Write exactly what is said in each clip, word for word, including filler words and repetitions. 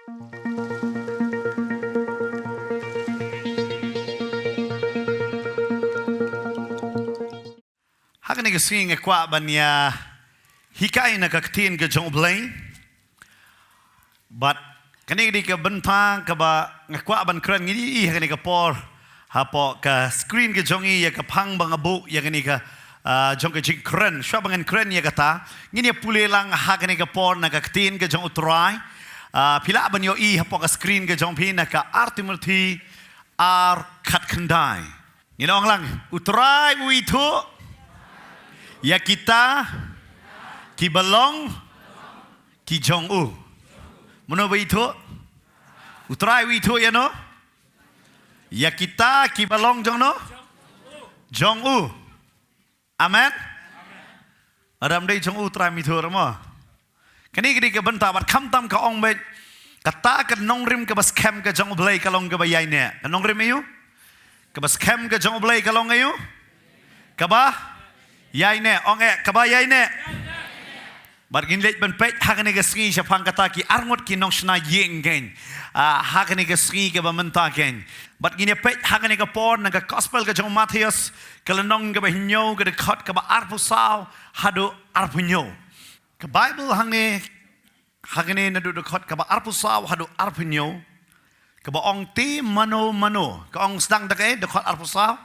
Ha kane ka sngi nga kwah ban ïa hikai na ka ktien ka jong U Blei. Bad kane ka dei ka bynta kaba nga kwah ban kren, ngi ïohi ha kane ka por hapoh ka screen ka jong ngi ïa ka phang ba nga buh ïa kane ka, ah, jong ka jingkren. Shuwa ba ngan kren ïa kata, ngin ïa pule lang ha kane ka por na ka ktien ka jong U Trai. Ah, phi lah ban ïohi hapoh ka screen ka jong phi na ka Ar Timothi ar khatkhyndai. Ngin ong lang, U Trai u ithuh ïa kita kiba long ki jong u. Mano ba ithuh? U Trai u ithuh ïano? Ïa kita kiba long jong no? Jong u. Amen. Adam dei jong U Trai mithuh mo. Kane ka dei ka bynta bad khamtam ka ong beit kata ka nongrim kaba skhem ka jong U Blei ka long kaba ïaineh. Ka nongrim aïu? Kaba skhem ka jong U Blei ka long aïu? Kaba ïaineh. Ong eh, kaba ïaineh. Bad ngin leit ban peit ha kane ka sngi shaphang kata ki arngut ki nongshna ïing kein. Ah, ha kane ka sngi kaba mynta kein. Bad ngin ïa peit ha kane ka por na ka gospel ka jong u Mathaios, ka lynnong kaba hynñiew, ka dkhot kaba arphew saw haduh arphew hynñiew. Ka Baibl hangne, hangne naduh dkhot kaba arphew saw haduh arphew hynñiew. Kaba ong te mano mano. Ka ong sdang da kaei, dkhot arphew saw?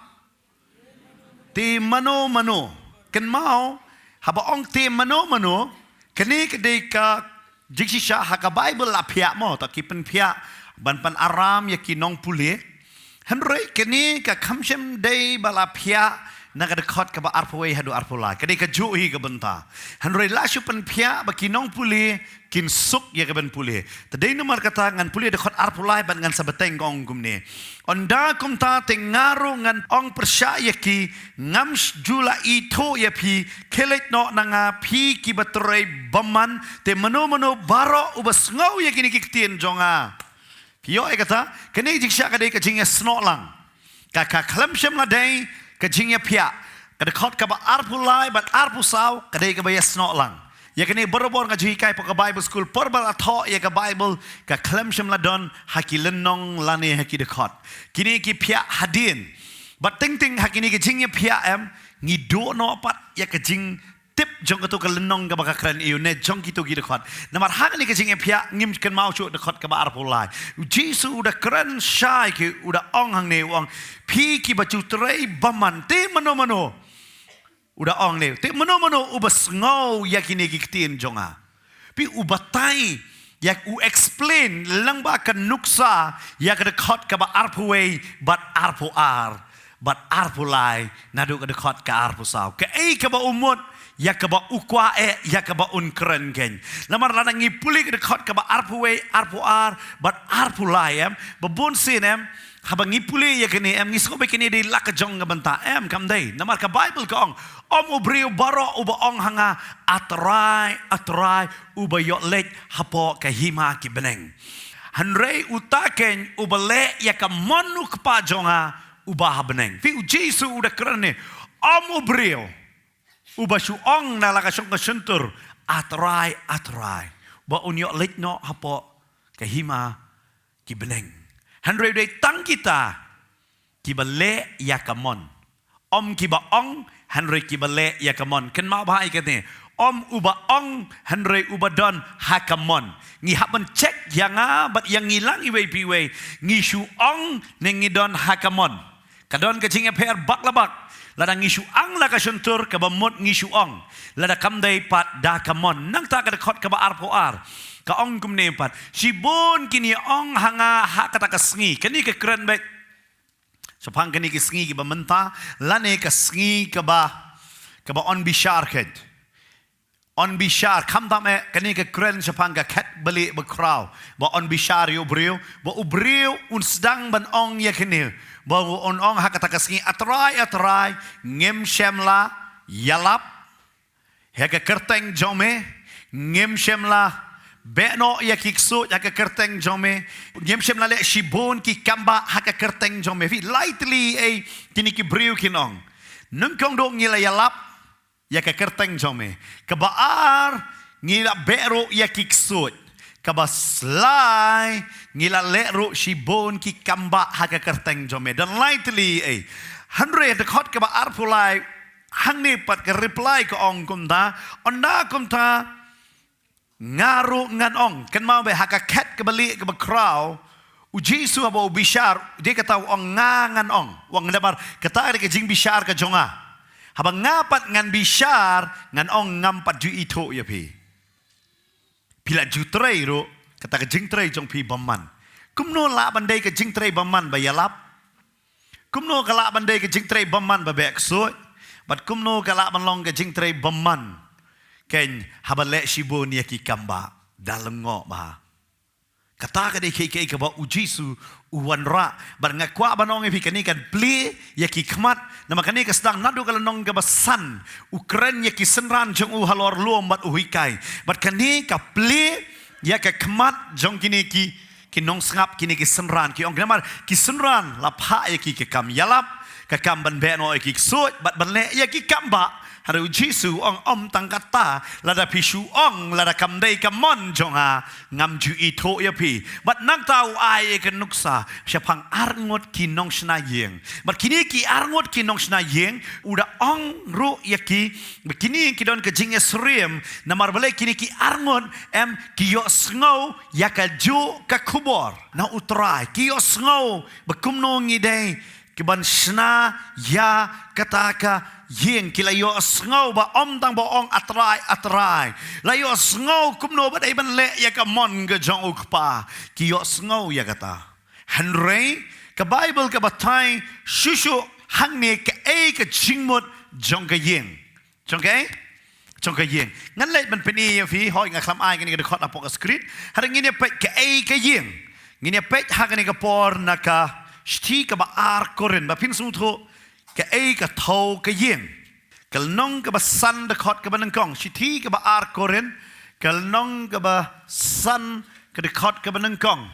Te mano mano. Kynmaw, haba ong te mano mano, kane ka dei ka jingshisha ha ka Baibl la phiah mo, ta ki pynphiah ban pynaram ïa ki nongpule. Hynrei kane ka kham shym dei ba la phiah na ka dkhot kaba arphew wei haduh arphew lai. Ka dei kajuh hi ka bynta. Hynrei la shu pynphiah ba ki nongpule kin suk ïa ka ban pule. Te dei namar kata ngan pule dkhot arphew lai bad ngan sa bteng, ka ong kumne. Ynda kumta te nga ruh ngan ong pyrshah ïa ki, ngam ju la ithuh ïa phi, khie leit noh na nga phi kiba trei bymman. Te mano mano baroh uba sngew ïa kine ki ktien jong nga. Phi ïoh ïa kata, kane jingshisha ka dei ka jingïasnoh lang. Ka, ka khlem shym la dei ka jingïaphiah. Ka dkhot kaba arphew lai bad arphew saw ka dei kaba ïasnoh lang. Ïa kane barabor nga ju hikai hapoh ka Bible school, por ba la thoh ïa ka Bible, ka khlem shym la don ha ki lynnong lane ha ki dkhot. Kine ki phiah hadien. Bad teng teng ha kine ki jingïaphiah em, ngi duh noh pat ïa ka jing tip jong kato ka lynnong kaba ka kren ïa u ne jong kito ki dkhot. Namar ha kane ka jingïaphiah ngim kynmaw shuh dkhot kaba arphew lai. U Jisu u da kren shai ki, u da ong hangne, u ong, phi kiba ju trei bymman, te mano mano. U da ong ne, te mano mano uba sngew ïa kine ki ktien jong nga. Phi, u batai ïa, u explain lyngba ka nuksa ïa ka dkhot kaba arphew wei bad arphew ar bad arphew lai naduh ka dkhot ka arphew saw. Kaei kaba u mut ïa kaba u kwah eh ïa kaba un kren kein. Namar lada ngi pule ka dkhot kaba arphew wei, arphew ar bad arphew lai em, ba bun sien em, haba ngi pule ïa kane em, ngi sngew ba kane dei la ka jong ka bynta em, kam dei. Namar ka Bible ka ong, ym u briew baroh uba ong ha nga, A Trai, A Trai, uba ïoh leit hapoh ka hima ki bneng. Hynrei uta kein uba leh ïa ka mon u Kpa jong nga uba ha bneng. Phi, u Jisu u da kren ne, ym u briew uba shu ong na la ka shong ka shyntur, A Trai, A Trai, ba un ïoh leit noh hapoh ka hima ki bneng. Hynrei dei tang kita kiba leh ïa ka mon. Ym kiba ong, hynrei kiba leh ïa ka mon. Kynmaw bha ïa kane. Ym uba ong, hynrei uba don ha ka mon. Ngi hap ban check ïa nga bad ïa ngi lang iwei pa iwei. Ngi shu ong ne ngi don ha ka mon. Ka don ka jingïapher bak la bak. Lada ngi shu ang la ka shyntur, kaba mut ngi shu ong. Lada kam dei pat da ka mon. Nangta ka dkhot kaba arphew ar ka ong kumne pat, shibun kin ïa ong ha nga ha kata ka sngi. Kane ka kren beit shaphang kane ka sngi kaba mynta, lane ka sngi kaba, kaba yn bishar kein. Yn bishar, khamtam eh, kane ka kren shaphang ka khet balieh bakhraw, ba yn bishar ïa u briew, ba u briew un sdang ban ong ïa kane, ba un ong ha kata ka sngi, A Trai, A Trai, ngim shym la ïalap ha ka kyrteng jong me, ngim shym la beh noh ïa ki ksuid ha ka kyrteng jong me, ngim shym la leh shibun ki kambah ha ka kyrteng jong me. Phi, lai tylli eh kine ki briew kin ong. Nyngkong duh ngi la ïalap ïa ka kyrteng jong me. Kaba ar, ngi la beh ruh ïa ki ksuid. kaba slai, ngi la leh ruh shibun ki kambah ha ka kyrteng jong me. Don lai tylli ei. Hynrei ha dkhot kaba arphew lai, hangne pat ka reply ka ong kumta, ynda kumta, nga ruh ngan ong, kynmaw bha ha ka khet kaba lieh kaba khraw, u Jisu haba u bishar, dei kata u ong nga ngan ong, u ong namar kata ka dei ka jingbishar ka jong nga. Haba nga pat ngan bishar, ngan ong ngam pat ju ithuh ïa phi. Phi la ju trei ruh, kata ka jingtrei jong phi bymman. Kumno lah ban dei ka jingtrei bymman ba ïalap? Kumno ka lah ban dei ka jingtrei bymman ba beh ksuid? Bad kumno ka lah ban long ka jingtrei bymman? Keiñ haba leh shibun ïa ki kambah, da lyngngoh bha. Kata ka dei kaei kaei kaba u Jisu u wanrah. Bad nga kwah ban ong ïa phi kane kan plie ïa ki khmat. Namar kane ka sdang naduh ka lynnong kaba san. U kren ïa ki synran jong u halor lum bad u hikai. Bad kane ka plie ïa ka khmat jong kine ki, ki nongsngap, kine ki synran, ki ong namar ki synran la phah ïa ki ka kam ïalap, ka kam ban beh noh ïa ki ksuid, bad ban leh ïa ki kambah. Hynrei u Jisu u ong ym tang kata, lada phi shu ong, lada kam dei ka mon jong nga, ngam ju ithuh ïa phi. Bad nangta u ai ïa ka nuksa shaphang arngut ki nongshna ïing. Bad kine ki arngut ki nongshna ïing, u da ong ruh ïa ki, ba kine ki don ka jingïasyriem, namar balei kine ki arngut em ki ïohsngew ïa kajuh ka khubor na U Trai, ki ïohsngew ba kumno ngi dei ki ban shna ïa kata ka ïing, ki la ïohsngew ba ym tang ba ong A Trai, A Trai. La ïohsngew kumno ba dei ban leh ïa ka mon ka jong U Kpa. Ki ïohsngew ïa kata. Hynrei ka Baibl ka batai shuh shuh hangne kaei ka jingmut jong ka ïing. Jong kaei? Jong ka ïing. Ngan leit ban pyni ïa phi, hooid nga khlem ai kane ka dkhot hapoh ka screen. Hynrei ngin ïa peit kaei ka ïing. Ngin ïa peit ha kane ka por na ka shithi kaba ar Korinth. Ba phin sngewthuh kaei ka thew ka ïing. Ka lynnong kaba san dkhot kaba nyngkong. Shithi kaba ar Korinth. Ka lynnong kaba san ka dkhot kaba nyngkong.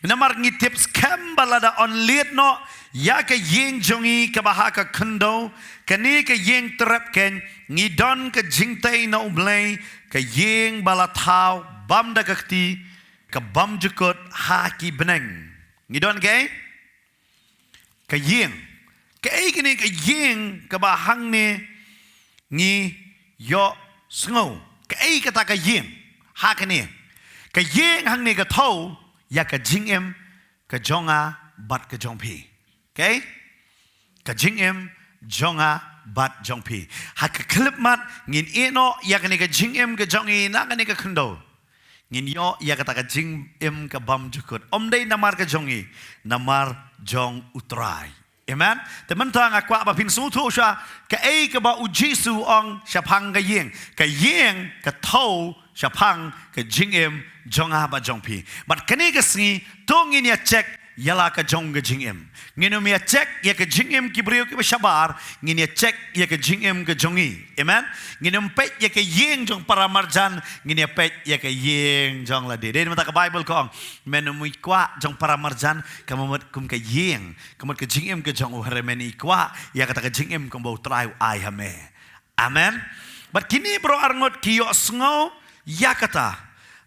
Namar ngi tip skhem ba lada yn leit noh ïa ka ïing jong ngi kaba ha ka khyndew, kane ka ïing trep, keiñ ngi don ka jingtei na U Blei, ka ïing ba la thaw bym da ka kti, ka bymjukut ha ki bneng. Ngi don kaei? Ka ïing. Kaei kane ka ïing kaba hangne ngi ïohsngew? Kaei kata ka ïing? Ha kane ka ïing hangne ka thew ïa ka jingim ka jong nga bad ka jong phi. Kaei? Ka jingim jong nga bad jong phi. Ha ka khyllipmat ngin ïeh noh ïa kane ka jingim ka jong ngi na kane ka khyndew. Ngin ïoh ïa kata ka jingim ka bymjukut. Ym dei namar ka jong ngi, namar jong U Trai. Amen. Te mynta nga kwah ba phin sngewthuh shuwa kaei kaba u Jisu u ong shaphang ka ïing. Ka ïing ka thew shaphang ka jingim jong nga bad jong phi. Bad kane ka sngi to ngin ïa check ïa la ka jong ka jingim. Ngin ym ïa check ïa ka jingim ki briew kiba shabar, ngin ïa check ïa ka jingim ka jong ngi. Amen. Ngin ym peit ïa ka ïing jong para marjan, ngin ïa peit ïa ka ïing jong lade. Dei namar kata ka Baibl ka ong, men ym kwah jong para marjan, ka mut kum ka ïing, ka mut ka jingim ka jong u, hynrei men ïa kwah ïa kata ka jingim kumba U Trai u ai ha me. Amen. Bad kine baroh arngut ki ïohsngew ïa kata.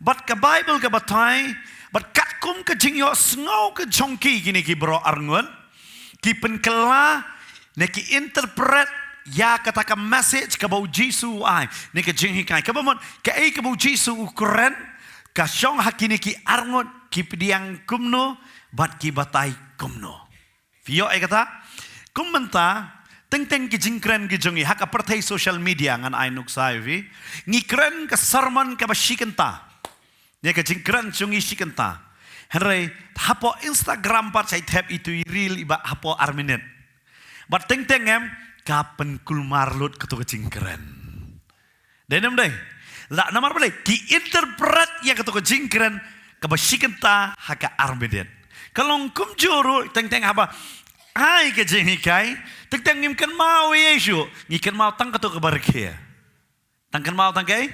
Bad ka Baibl ka batai, bad katkum ka jingïohsngew ka jong ki, kine ki baroh arngut ki pynkylla ne ki interpret ïa kata ka message kaba u Jisu u ai, ne ka jinghikai. Kaba mut kaei kaba u Jisu u kren, ka shong ha kine ki arngut, ki pdiang kumno bad ki batai kumno. Phi ïoh ïa kata? Kum mynta, teng teng ki jingkren ki jong ngi ha ka pyrthei social media, ngan ai nuksa ïa phi. Ngi kren ka sermon kaba shi kynta. Ïa ka jingkren jong ngi shi kynta. Hynrei hapoh Instagram pat sa ïa thep itu i reel iba hapoh ar minit. Bad teng teng em, ka pynkulmar lut kato ka jingkren. Dei ne ym dei? La namar balei ki interpret ïa kato ka jingkren kaba shi kynta ha ka ar minit. Ka long kumjuh ruh, teng teng haba ai ka jinghikai, teng teng ngim kynmaw ïa shuh, ngi kynmaw tang kato kaba rkhie. Tang kynmaw tang kaei?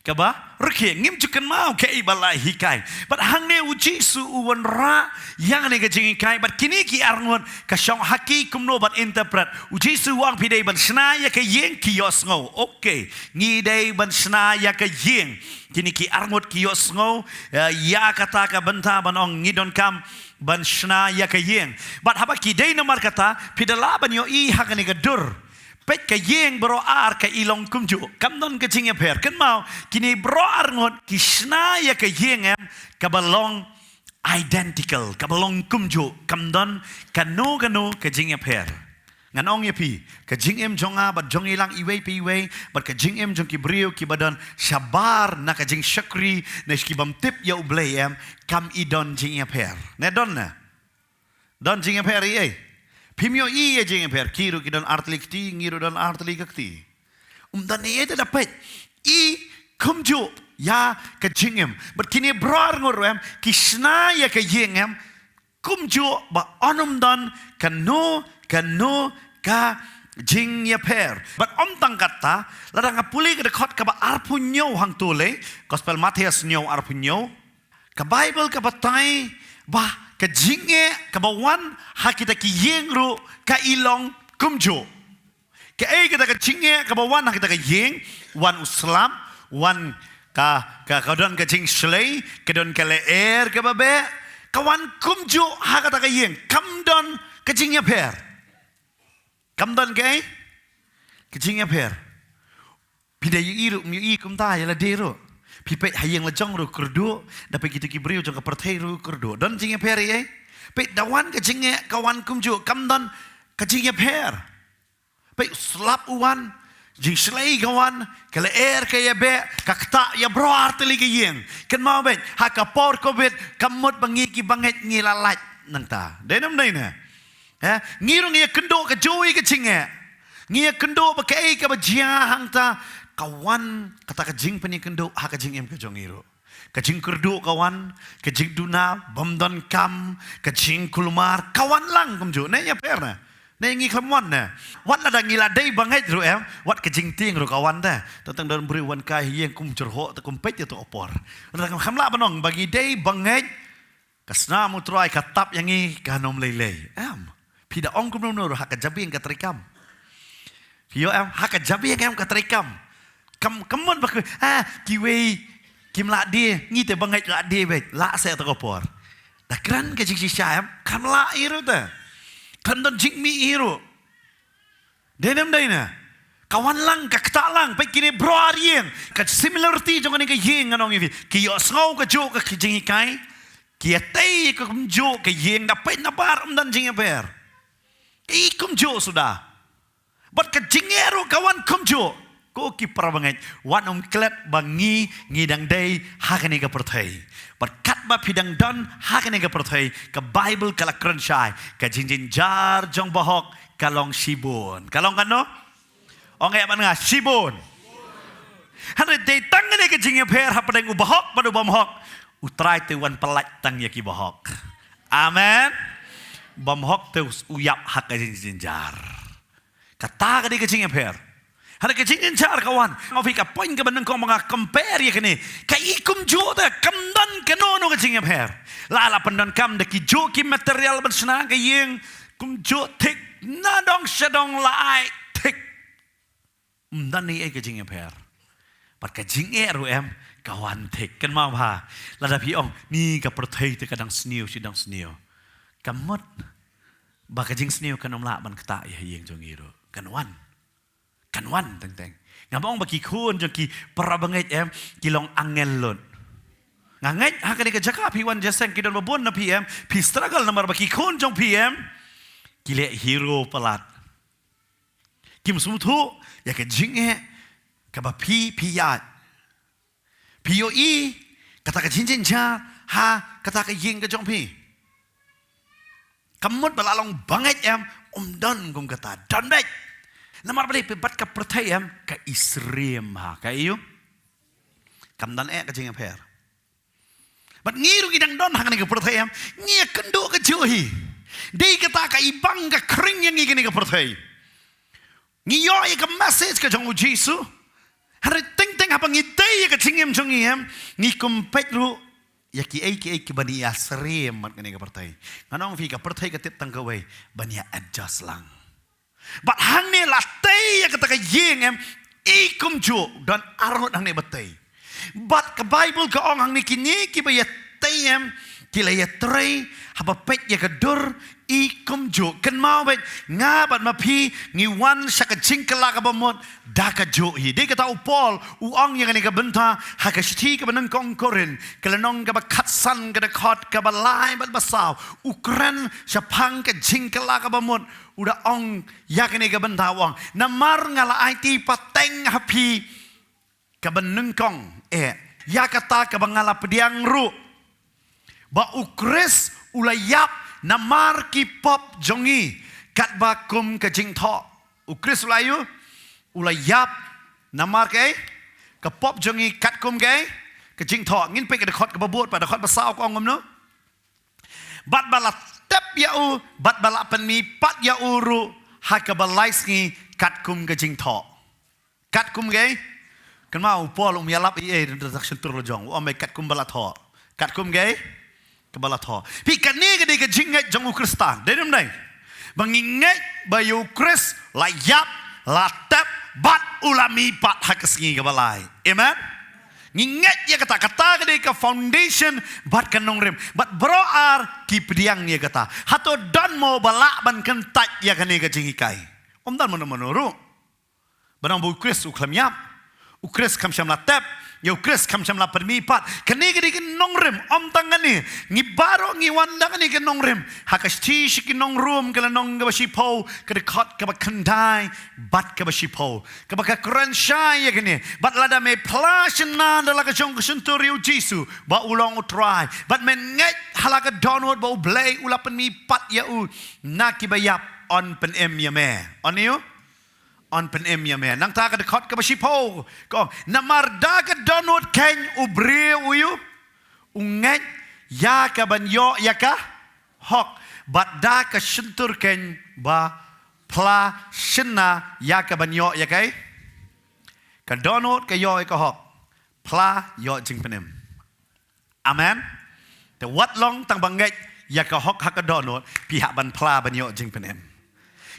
kaba rkhie, ngim ju kynmaw kaei ba la hikai. Bad hangne u Jisu u wanrah ïa kane ka jinghikai, bad kine ki arngut ka shong ha ki kumno ban interpret. U Jisu u ong phi dei ban shna ïa ka ïing, ki ïohsngew. Okay, ngi dei ban shna ïa ka ïing. Kine ki arngut ki ïohsngew, eh, ïa kata ka bynta ban ong ngi donkam ban shna ïa ka ïing. Bad haba ki dei namar kata, phi da lah ban ïohi ha kane ka dur. Peit ka ïing baroh ar ka i long kumjuh. Kam don ka jingïapher. Kynmaw, kine baroh arngut ki shna ïa ka ïing em, kaba long identical, kaba long kumjuh. Kam don kano kano ka jingïapher. Ngan ong ïa phi, ka jingim jong nga bad jong i lang iwei pa iwei, bad ka jingim jong ki briew kiba don shabar na ka jingshakri, na ki bym tip ïa U Blei em, kam i don jingïapher. Ne don ne? Don jingïapher ei ei. Phim ïohi ïa jingïapher, ki ruh ki don artylli kti, ngi ruh don artylli ka kti. Um don ei ei te da peit. I kumjuh ïa ka jingim. Bad kine baroh arngut ruh em, ki shna ïa ka ïing em, kumjuh ba yn ym don kano kano ka jingïapher. Bad ym tang kata, lada nga pule ka dkhot kaba arphew hynñiew hangto lei, Gospel Mathaios hynñiew arphew hynñiew. Ka Baibl ka batai ba ka jingeh kaba wan ha kita ki ïing ruh ka i long kumjuh. Kaei kata ka jingeh kaba wan ha kita ki ïing, wan u slap, wan ka, ka, ka don ka jingshlei, ka don ka lyer kaba beh, ka wan kumjuh ha kata ka ïing, kam don ka jingïapher. Kam don kaei? Ka jingïapher. Phi da ïohi ruh, ym ïohi kumta ïa lade ruh. Phi peit ha ïing la jong ruh kyrduh, da peit kita ki briew jong ka pyrthei ruh kyrduh. Don jingïapher ei ei? Peit da wan ka jingeh ka wan kumjuh, kam don ka jingïapher. Peit slap u wan, jingshlei ka wan, ka lyer ka ïabeh, ka ktah ïa baroh artylli ka ïing. Kynmaw beit, ha ka por covid, kam mut ba ngi ki bangeit ngi la lait nangta. Dei ne ym dei ne? He? Ngi ruh ngi ïakynduh kajuh ïa ka jingeh. Ngi ïakynduh ba kaei kaba jia hangta, ka wan kata ka jingpynïakynduh ha ka jingim ka jong ngi ruh. Ka jingkyrduh ka wan, ka jingduna, bym don kam, ka jingkulmar, ka wan lang kumjuh. Ne ïapher ne? Ne ngi khlem wan ne? Wat lada ngi la dei bangeit ruh em, wat ka jingtieng ruh ka wan te. Tang tang don briew wan kai ha ïing kum jyrhoh te kum peit ïa to ka por. Lada khlem lah ban ong ba ngi dei bangeit, ka snam U Trai ka tap ïa ngi, kan ym lei lei. Em. Phi da ong kumno kumno ruh ha ka jabieng ka treikam. Phi ïoh em, ha ka jabieng em ka treikam. Kam, kam mut ba ki, ah, kiwei kim lah die, ngi te bangeit lah die beit, lah seh to ka por. Da kren ka jingshisha em, kam lah ei ruh te. Kam don jingmih ei ruh. Dei ne ym dei ne? Ka wan lang, ka ktah lang, peit kine baroh ar ïing. Ka similarity jong kane ka ïing ngan ong ïa phi. Ki ïohsngew kajuh ka jinghikai. Ki ïatei kumjuh ka ïing, da peit nabar ym don jingïapher. Ki kumjuh suda. Bad ka jingeh ruh ka wan kumjuh. Ko ki para bangeit, wat nym klet ba ngi, ngi dang dei ha kane ka pyrthei. Bad katba phi dang don ha kane ka pyrthei, ka Baibl ka la kren shai, ka jingjynjar jong bahok ka long shibun. Ka long kano? Ong ïa ban nga, shibun. Hynrei dei tang kane ka jingïapher hapdeng u bahok bad u bymhok. U Trai te u wan pyllait tang ïa ki bahok. Amen. Bymhok te u ïap ha ka jingjynjar. Kata ka dei ka jingïapher. Hynrei ka jingjynjar ka wan. Nga phi ka point kaba nyngkong ba nga compare ïa kane. Ka i kumjuh te, kam don kano kano ka jingïapher. La la pyndonkam da kijuh ki material ban shna ka ïing. Kumjuh thik, nadong shadong la ai thik. Ym don ei ei ka jingïapher. Bad ka jingeh ruh em, ka wan thik. Kynmaw bha. Lada phi ong, ni ka pyrthei te ka dang sniew, shi dang sniew. Kam mut ba ka jingsniew kan ym lah ban ktah ïa ïing jong ngi ruh. Kan wan. Kan wan teng teng. Ngam ong ba ki khun jong ki para bangeit em, ki long angel lut. Nga ngeit ha kane ka jaka phi wan jingïaseng, ki don babun na phi em, phi struggle namar ba ki khun jong phi em, ki leh hero palat. Kim sngewthuh ïa ka jingeh kaba phi, phi ïaid. Phi ïohi kata ka jingjynjar ha kata ka ïing ka jong phi. Kam mut ba la long bangeit em, ym don kum kata, don beit. Namar balei? Phi bad ka pyrthei em, ka isyriem ha, ka ïoh. Kam don eh ka jingïapher. Bad ngi ruh ngi dang don ha kane ka pyrthei em, ngi ïakynduh kajuh hi. Dei kata ka ibang ka khring ïa ngi kane ka pyrthei. Ngi ïoh ïa ka message ka jong u Jisu. Hynrei teng teng haba ngi tei ïa ka jingim jong ngi em, ngi kum peit ruh ïa kiei kiei kiban ïa syriem mat kane ka pyrthei. Ngan ong phi ka pyrthei ka tip tang kawei, ban ïa adjust lang. Bad hangne la tei ïa kata ka ïing em, i kumjuh, don arngut hangne ba tei. Bad ka Bible ka ong hangne kine kiba ïa tei em, ki la ïa trei, haba peit ïa ka dur, i kumjuh. Kynmaw beit, nga bad ma phi, ngi wan sha ka jingkylla kaba mut, da kajuh hi. Dei kata u Paul, u ong ïa kane ka bynta, ha ka shithi kaba nyngkong Korinth, ka lynnong kaba khatsan ka dkhot, kaba lai bad ba saw, u kren, shaphang ka jingkylla kaba mut, u da ong, ïa kane ka bynta u ong. Namar nga la aiti pateng ha phi, kaba nyngkong, eh, ïa kata kaba nga la pdiang ruh. Ba u Khrist u la ïap namar ki pop jong ngi katba kum ka jingthoh. U Khrist u la ïoh, u la ïap namar ka, ka pop jong ngi katkum ka, ka jingthoh. Ngin peit ka dkhot kaba bud, bad dkhot ba saw ka ong kumno. Bad ba la tep ïa u, bad ba la pynmihpat ïa u ruh, ha kaba lai sngi katkum ka jingthoh. Katkum ka. Kynmaw u Paul um ïalap ei ei da ka shyntur la jong. U ong katkum ba la thoh. Katkum ka. Kaba la thoh. Phi kane ka dei ka jingngeit jong u Khristan. Dei ne em dei? Ba ngi ngeit ba ïa u Khrist la ïap, la tep, bad u la mihpat ha ka sngi kaba lai. Amen? Ngi ngeit ïa kata, kata ka dei ka foundation, bad ka nongrim. Bad baroh ar ki pdiang ïa kata. Hato don mo ba lah ban kyntait ïa kane ka jinghikai. Ym don mano mano ruh. Ba ong ba u Khrist u khlem ïap. U Khrist kam shym la tep. Ïa u Khrist kam shym la pynmihpat. Kane ka dei ka nongrim. Ym tang kane. Ngi baroh ngi wan da kane ka nongrim. Ha ka shithi sha ki nong Rom ka lynnong kaba shiphew. Ka dkhot kaba khyndai. Bad kaba shiphew. Kaba ka kren shai ïa kane. Bad lada me phla shynna da la ka jong ka shyntur ïa u Jisu. Ba u long u Trai. Bad men ngeit ha la ka dohnud ba u Blei u la pynmihpat ïa u. Na kiba ïap yn pynim ïa me. Yn ïa u? Yn pynim ïa me. Nangta ka dkhot kaba shiphew. Ka ong, namar da ka dohnud keiñ u briew u ïoh. U ngeit ïa ka ban ïoh ïa ka hok. Bad da ka shyntur keiñ ba phla shynna ïa ka ban ïoh ïa ka. Ka dohnud ka ïoh ïa ka hok. Phla ïoh jingpynim. Amen. Te wat long tang ba ngeit ïa ka hok ha ka dohnud, phi hap ban phla ban ïoh jingpynim.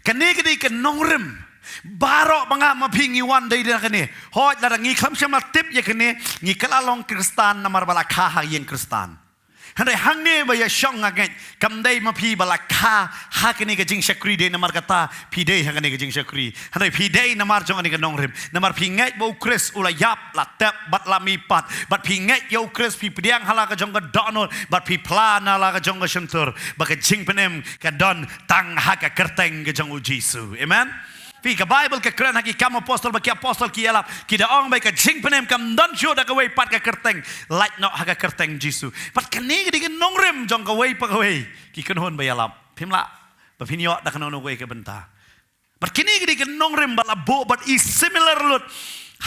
Kane ka dei ka nongrim. Baroh ba nga ma phi ngi wan dei da kane. Hooid lada ngi khlem shym la tip ïa kane, ngi kylla long Khristan namar ba la kha ha ïing Khristan. Hynrei hangne ba ïa shong nga ngeit, kam dei ma phi ba la kha ha kane ka jingshakri dei namar kata, phi dei ha kane ka jingshakri. Hynrei phi dei namar jong kane ka nongrim. Namar phi ngeit ba u Khrist u la ïap, la tep, bad la mihpat. Bad phi ngeit ïa u Khrist phi pdiang ha la ka jong ka dohnud, bad phi phla na la ka jong ka shyntur. Ba ka jingpynim ka don tang ha ka kyrteng ka jong u Jisu. Amen. Phi ka Bible ka kren ha ki Kam Apostol ba ki apostol ki ïalap. Ki da ong ba ka jingpynim kam don shuh da kawei pat ka kyrteng. Lait noh ha ka kyrteng Jisu. Bad kane ka dei ka nongrim jong kawei pa kawei. Ki kynhun ba ïalap. Phim lah. Ba phin ïoh da kano kano kawei ka bynta. Bad kine ki dei ki nongrim ba la buh bad i similar lut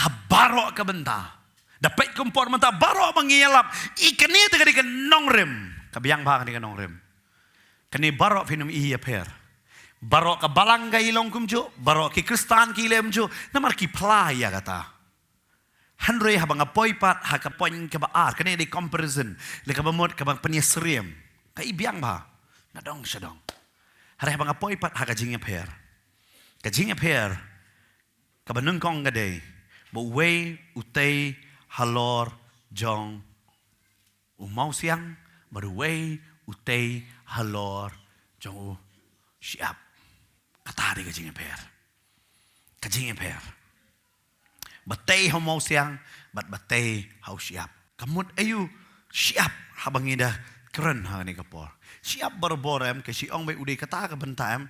ha baroh ka bynta. Da peit kum por mynta baroh ba ngi ïalap, i kine te ki dei ki nongrim. Ka biang bha kane ka nongrim. Kane baroh phin ym i ïapher. Baroh ka balang ka i long kumjuh, baroh ki Khristan ki lem juh, namar ki phla ïa kata. Hynrei haba nga poi pat ha ka point kaba ar, kane dei comparison, lei kaba mut kaba pynïasyriem. Ka i biang bha, nga dong sha dong. Hynrei haba nga poi pat ha ka jingïapher. Ka jingïapher, kaba nyngkong ka dei, ba uwei u tei halor jong u mawsiang, bad uwei u tei halor jong u shyiap. Kata dei ka jingïapher. Ka jingïapher. Ba tei ha u mawsiang, bad ba tei ha u shyiap. Ka mut aïu shyiap haba ngi da kren ha kane ka por. Shyiap barabor em, ka shu ong ba u dei kata ka bynta em.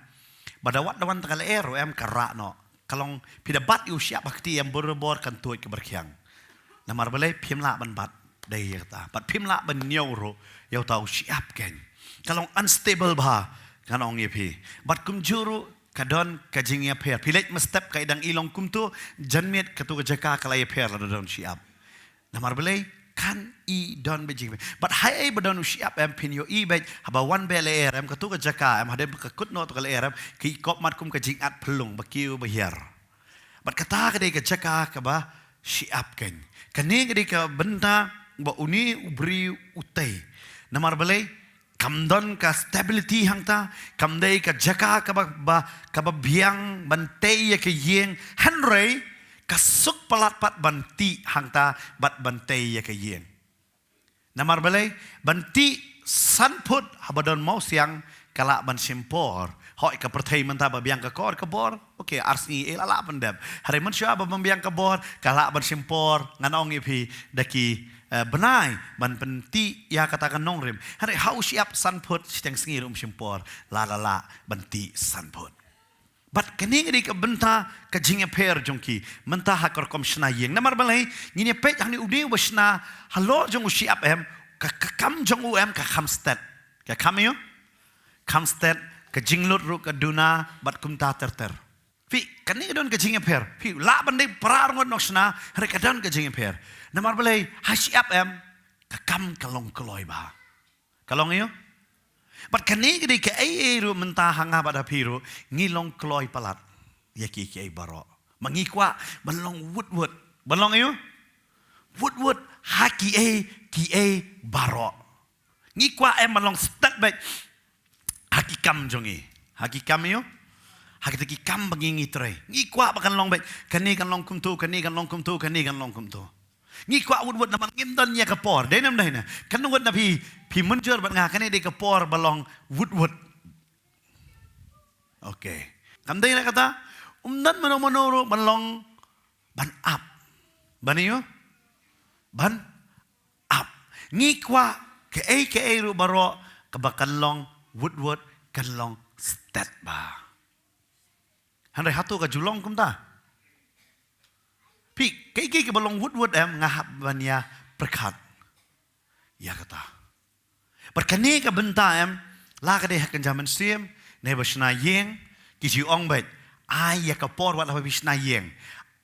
Ba da wat da wan ta ka lyer em ka rah noh. Ka long phi da bat ïa u shyiap ha kti em barabor kan tuid ka barkhiang. Namar balei phim lah ban bat dei ïa kata. Bad phim lah ban ñiew ruh ïa uta u shyiap keiñ. Ka long unstable bha ngan ong ïa phi. Bad kumjuh ruh ka don ka jingïapher. Phi leit mynstep ka i dang i long kumto, janmiet kato ka jaka ka la ïapher lada don shyiap. Namar balei kan i don ba jingïapher. Bad haei ba don u shyiap em phin ïohi beit haba wan beit lyer em kato ka jaka em hadien ba ka kut noh to ka lyer em ki kop mat kum ka jingat phyllung ba kiew ba hiar. Bad kata ka dei ka jaka kaba Shi ap kein. Kane ka dei ka bynta ba une u briew u tei. Namar balei, kam don ka stability hangta, kam dei ka jaka kaba, ba, kaba biang ban tei ïa ka ïing, hynrei ka suk palat pat ban tih hangta bad ban tei ïa ka ïing. Namar balei, ban tih san phut haba don mawsiang ka lah ban shim por. Hooid, ka pyrthei mynta ba biang ka kor ka bor, okay, ar sngi eh la lah pyndep. Hynrei mynshuwa ba ym biang ka bor ka lah ban shim por, ngan ong ïa phi, da ki, eh, bnai ban pyntih ïa kata ka nongrim. Hynrei haba u shi ap san phut, shiteng sngi ruh um shim por, la la lah ban tih san phut. Bad kane ka dei ka bynta ka jingïapher jong ki mynta ha ka rukom shna ïing. Namar balei, ngin ïa peit hangne, une uba shna halor jong u shi ap em, ka, ka kam jong u em ka kham stet. Ka kham ïa u? Kham stet, ka jinglut ruh ka duna bad kumta ter ter. Phi, kane ka don ka jingïapher. Phi lah ban dei phra ngut nongshna, hynrei ka don ka jingïapher. Namar balei, ha shi ap em, ka kam ka long kloi bha. Ka long ïa u? Bad kane ka dei kaei kaei ruh mynta ha nga bad ha phi ruh, ngi long kloi palat ïa kiei kiei baroh. Ma ngi kwah ban long wut wut. Ban long ïa u? Wut wut ha kiei kiei baroh. Ngi kwah em ban long stet beit ha ki kam jong ngi. Ha ki kam ïa u? Ha kita ki kam ba ngi ngi trei. Ngi kwah ba kan long beit. Kane kan long kumto, kane kan long kumto, kane kan long kumto. Ngi kwah wut wut namar ngim don ïa ka por. Dei ne ym dei ne? Kan wut na phi, phi mynjur bad nga, kane dei ka por ba long wut wut. Okay. Kam dei ne kata? Um don mano mano ruh ban long, ban ap. Ban ïa u? Ban ap. Ngi kwah kaei kaei ruh baroh kaba kan long wut wut, kan long stet bha. Hynrei hato ka ju long kumta? Phi, kaei kaei kaba long wut wut em, nga hap ban ïa pyrkhat ïa kata. Bad kane ka bynta em, la ka dei ha ka kynja mynsiem, ne ba shna ïing, ki ju ong beit, ai ïa ka por wat haba phi shna ïing.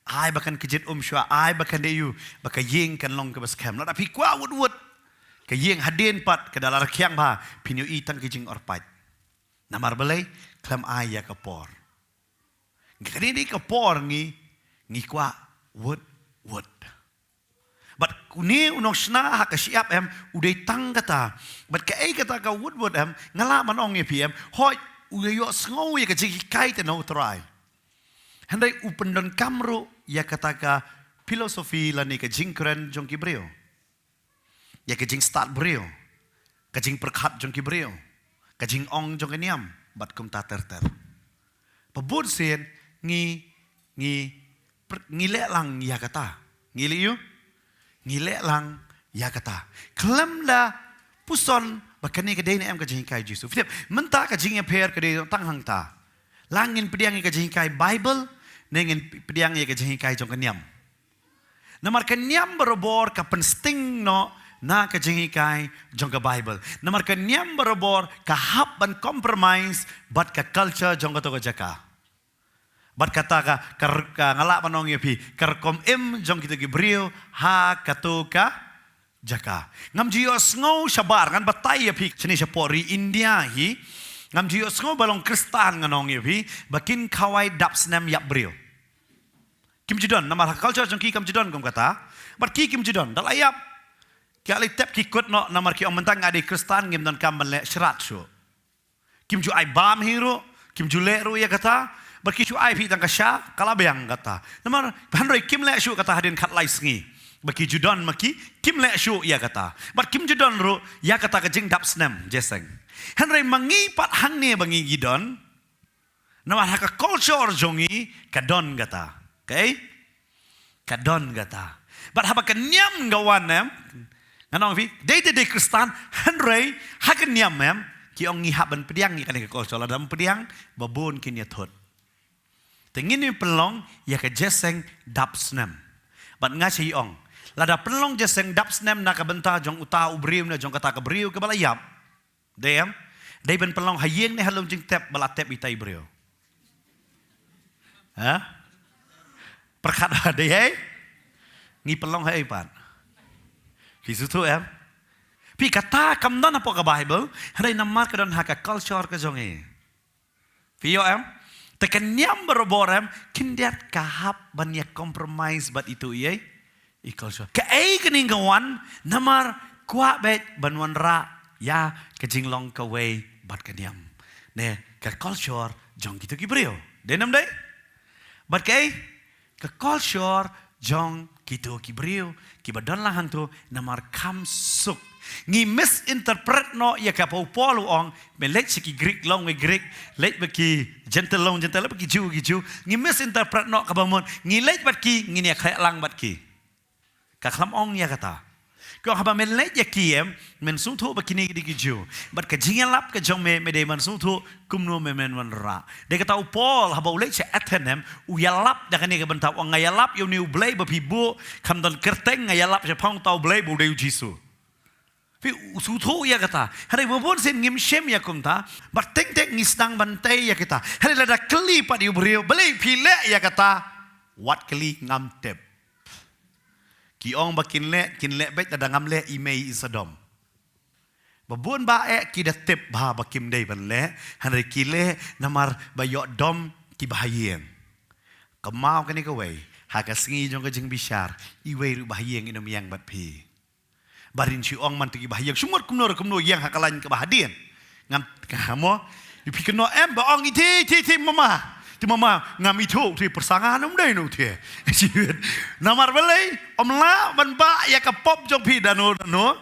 Ai ba kan kjit um shuwa, ai ba kan dei ïa u, ba ka ïing kan long kaba skhem. Lada phi kwah wut wut, ka ïing hadien pat ka da la rkhiang bha, phin ïohi tang ki jingorpait. Namar balei, khlem ai ïa ka por. Kane dei ka por ngi, ngi kwah wut wut. Bad une u nongshna ha ka shi ap em, u dei tang kata. Bad kaei kata ka wut wut em, nga lah ban ong ïa phi em, hooid, u ïohsngew ïa ka jinghikai te na u Trai. Hynrei u pyndonkam ruh ïa kata ka philosophy lane ka jingkren jong ki briew. Ïa ka jingstad briew, ka jingpyrkhat jong ki briew, ka jingong jong ka niam, bad kumta ter ter. Ba bun sien ngi, ngi, pr-, ngi leh lang ïa kata. Ngi leh ïa u? Ngi leh lang ïa kata. Khlem da puson ba kane ka dei ne em ka jinghikai Jisu. Phi tip, mynta ka jingïapher ka dei tang hangta. La ngin pdiang ïa ka jinghikai Bible, ne ngin pdiang ïa ka jinghikai jong ka niam. Namar ka niam barabor ka pynsting noh na ka jinghikai jong ka Bible. Namar ka niam barabor ka hap ban compromise bad ka culture jong kato ka jaka. Bad kata ka, ka, ka nga lah ban ong ïa phi, ka rukom im jong kita ki briew ha kato ka jaka. Ngam ju ïohsngew shabar, ngan batai ïa phi, shane shapoh ri India hi, ngam ju ïohsngew ba long Khristan, ngan ong ïa phi, ba kin khawai dap snem ïap briew. Kim ju don, namar ha culture jong ki kam ju don kum kata. Bad ki kim ju don, da la ïap, ki la tep ki kut noh, namar ki ong mynta nga dei Khristan, ngim donkam ban leh shrat shuh. Kim ju ai bam hi ruh, kim ju leh ruh ïa kata, bad ki ju ai phi tang ka sha, ka la biang kata. Namar, hynrei kim leh shuh kata hadien khatlai sngi. Ba ki ju don ma ki, kim leh shuh ïa kata. Bad kim ju don ruh, ïa kata ka jingdap snem, jeseng. Hynrei ma ngi pat hangne ba ngi ngi don, namar ha ka culture jong ngi ka don kata. Okay? Ka don kata. Bad haba ka niam ka wan em, ngan ong phi, dei te dei Khristan, hynrei ha ka niam em, ki ong ngi hap ban pdiang ïa kane ka culture, lada ym pdiang, ba bun kin ïa thut. Te ngin ym pynlong ïa ka jeseng dap snem. Bad nga shu ong, lada pynlong jeseng dap snem na ka bynta jong uta u briew ne jong kata ka briew kaba la ïap. Dei em? Dei ban pynlong ha ïing ne ha lum jingtep ba la tep ita i briew? Ha? Pyrkhat ba dei hei? Ngi pynlong hei pat. Phi sngewthuh em? Phi kata kam don hapoh ka Bible, hynrei namar ka don ha ka culture ka jong ngi. Phi ïoh em? Te ka niam barabor em, khyndiat ka hap ban ïa compromise bad ito ïa i culture. Kaei kane ka wan, namar kwah beit ban wanrah ïa ka jinglong kawei bad ka niam. Ne, ka culture jong kito ki briew. Dei nam dei? Bad kaei, ka culture jong kito ki briew kiba don lang hangto namar kham suk. Ngi misinterpret noh ïa kaba u Paul u ong, me leit sha ki Greek long wei Greek, leit bad ki Gentile long Gentile, leit bad ki Jew ki Jew. Ngi misinterpret noh kaba mut, ngi leit bad ki, ngin ïa khreh lang bad ki. Ka khlam ong ïa kata. Ki ong haba men leit ïa ki em, men sngewthuh ba kine ki dei ki Jew. Bad ka jingïalap ka jong me, me dei ban sngewthuh kumno me men wanrah. Dei kata u Paul haba u leit sha Athens em, u ïalap da kane ka bynta, u ong nga ïalap ïa une u Blei ba phi buh, kham don kyrteng, nga ïalap shaphang uta u Blei ba u dei u Jisu. Phi, u sngewthuh ïa kata. Hynrei ba bun sien ngim shem ïa kumta, bad teng teng ngi sdang ban tei ïa kata. Hynrei lada kylli pat ïa u briew, balei phi leh ïa kata? Wat kylli, ngam tip. Ki ong ba kin leh, kin leh beit, lada ngam leh i mei i Sodom. Ba bun ba eh ki da tip bha ba kim dei ban leh, hynrei ki leh namar ba ïoh dom kiba ha ïing. Kynmaw kane kawei, ha ka sngi jong ka jingbishar, iwei ruh ba ha ïing in ym ïeng bad phi. Ba rin shu ong man tu kiba ha ïing, shu mut kumno re kumno ïeng ha ka lain kaba hadien. Ngam, ka mo, ïa phi kynnoh em ba ong iti, iti, iti, mama. Iti mama, ngam ithuh, iti pyrsa nga ym dei noh iti. Namar balei, ym lah ban bah ïa ka pop jong phi da no, da no.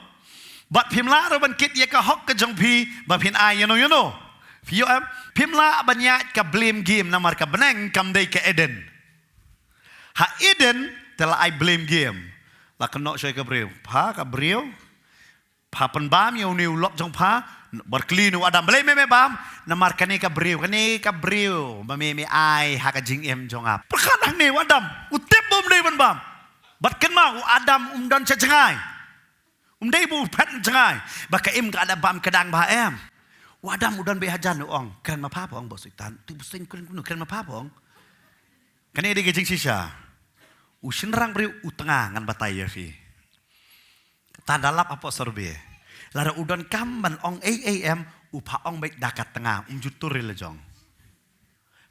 Bad phim lah ruh ban kit ïa ka hok ka jong phi, ba phin ai ïa no, ïa no. Phi ïoh em, phim lah ban ïaid ka blame game namar ka bneng kam dei ka Eden. Ha Eden, te la ai blame game. La kynnoh shuwa ïa ka briew. Pha ka briew, pha pynbam ïa une u lok jong pha, bad kylli une u Adam, balei me me bam? Namar kane ka briew, kane ka briew ba me me ai ha ka jingim jong nga. Pyrkhat hangne u Adam, u tip ba um dei ban bam. Bad kynmaw u Adam um don sha jngai. Um dei ba u phet jngai. Ba ka im ka da bam ka dang ba em. U Adam u don beit hajan u ong, kren ma pha pha ong ba Soitan. Tu ba Soitan kren kumno, kren ma pha pha ong. Kane dei ka jingshisha. U shynrang briew u tnga, ngan batai ïa phi. Tang da lap hapoh survey. Lada u donkam ban ong ei ei em, u pha ong beit da ka tnga, um ju tur ïa la jong.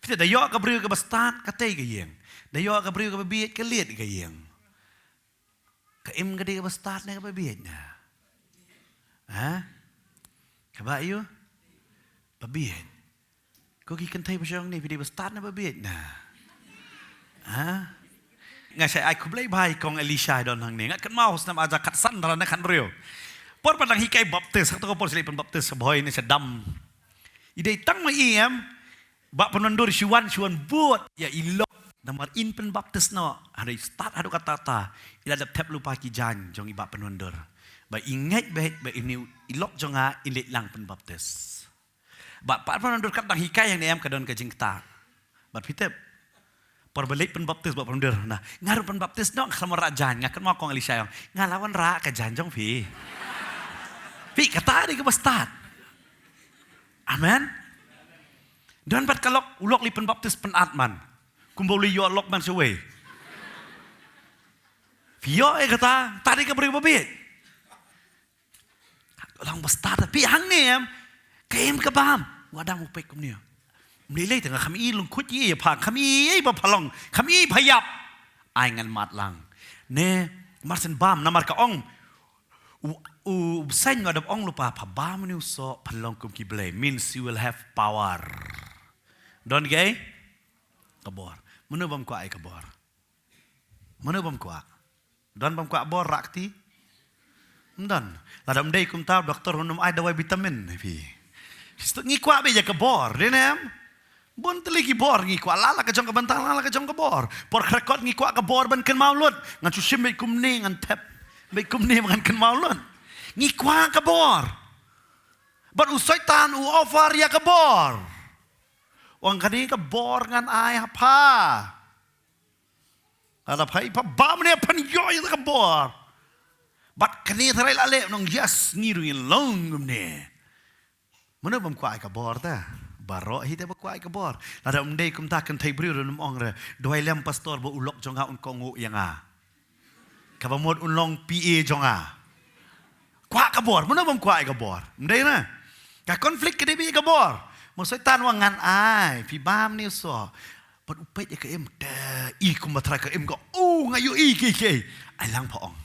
Phi te da ïoh ka briew kaba stad, ka tei ka ïeng. Da ïoh ka briew kaba bieit, ka lied ka ïeng. Ka im ka dei kaba stad ne kaba bieit na? Ha? Kaba ïoh? Ba bieit. Ko ki kynthei ba shong ne, phi dei ba stad ne ba bieit na? Ha? Nga sa ai khublei bha ïa kong Elisha don hangne. Nga kynmaw snem ar hajar khatsan tang ne khathynriew. Por ba dang hikai baptis, ha kato ka por shu leit pynbaptis sha Bhoi ne sha dam. I dei tang ma i em, Bah Pynwandur shu wan, shu wan bud ïa i lok. Namar in pynbaptis noh, hynrei stad haduh katta katta, i la dep thep lypa ki jaiñ jong i Bah Pynwandur. Ba i ngeit beit ba ine i lok jong nga in leit lang pynbaptis. Bah Pynwandur kat dang hikai hangne em ka don ka jingktah. Bad phi tip, por ba leit pynbaptis Bah Pynwandur, na, nga ruh pynbaptis noh, nga khlem wanrah jaiñ, nga kynmaw kong Elisha ong, nga la wanrah ka jaiñ jong phi. Phi, kata dei kaba stad. Amen. Don pat ka lok, u lok leit pynbaptis pynat man. Kumba u leit ïoh lok man shawei. Phi ïoh eh kata, ta dei ka briew ba bieit. Long ba stad, phi hangne em, ka im ka bam. U Adam u peit kumne. Ym lei lei te nga kham i lyngkhuit ïa pha, kham i ïa ba pha long, kham i pha ïap. Ai ngan mad lang. Ne, mar shen bam, namar ka ong. U, u bseiñ u Adam ong lypa, pha bam une u soh, phan long kum ki blei. Means you will have power. Don kaei? Ka bor. Mano bym kwah ïa ka bor? Mano bym kwah? Don bym kwah bor, rah kti? Ym don. Lada ym dei kumta, doktor un ym ai dawai vitamin ïa phi. Ngi kwah beit ïa ka bor, dei ne em? Bun tylli ki bor ngi kwah, la la ka jong ka bynta, la la ka jong ka bor. Por kyrkot ngi kwah ka bor ban kynmaw lut. Ngan shu shim beit kumne ngan thep. Beit kumne ngan kynmaw lut. Ngi kwah ka bor. Bad u Soitan u offer ïa ka bor. Wan kane ka bor ngan ai ha pha. Lada pha i pha bam ne phan ïoh ïa ka bor. Bad kane tharai la leh nong, yes, ngi ruh ngin long kumne. Mano bym kwah ïa ka bor ta? Baroh hi te ba kwah ïa ka bor. Lada ym dei kumta kynthei briew ruh ym ong re, duwai lem pastor ba u lok jong nga un kohnguh ïa nga. Kaba mut un long P A jong nga. Kwah ka bor, mano bym kwah ïa ka bor? Ym dei na? Ka conflict ka dei beit ïa ka bor. U Soitan u ong ngan ai, phi bam ne u soh. Bad u peit ïa ka im, te i kumba trai ka im ka, u nga ïohi kiei kiei. Ai lang pha ong.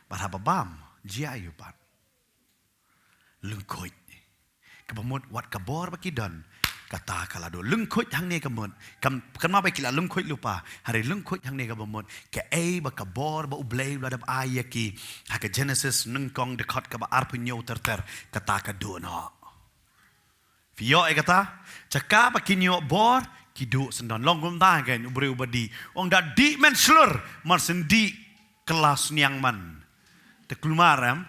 Bad haba bam, jia ïa u pat. Lyngkhuid. Kaba mut wat ka bor ba ki don, kata ka la duh. Lyngkhuid hangne ka mut. Kam, kynmaw ba ki la lyngkhuid lypa. Hynrei lyngkhuid hangne kaba mut. Kaei ba ka bor ba U Blei u la dep ai ïa ki. Ha ka Genesis nyngkong dkhot kaba arphew hynñiew ter ter. Kata ka duh noh. Phi ïoh ïa kata? Jaka ba kin ïoh bor, ki duh syndon. Long kumta kein u briew uba dih. Ong da dih men shlur, mar shen dih kylla sniang man. Te kulmar em?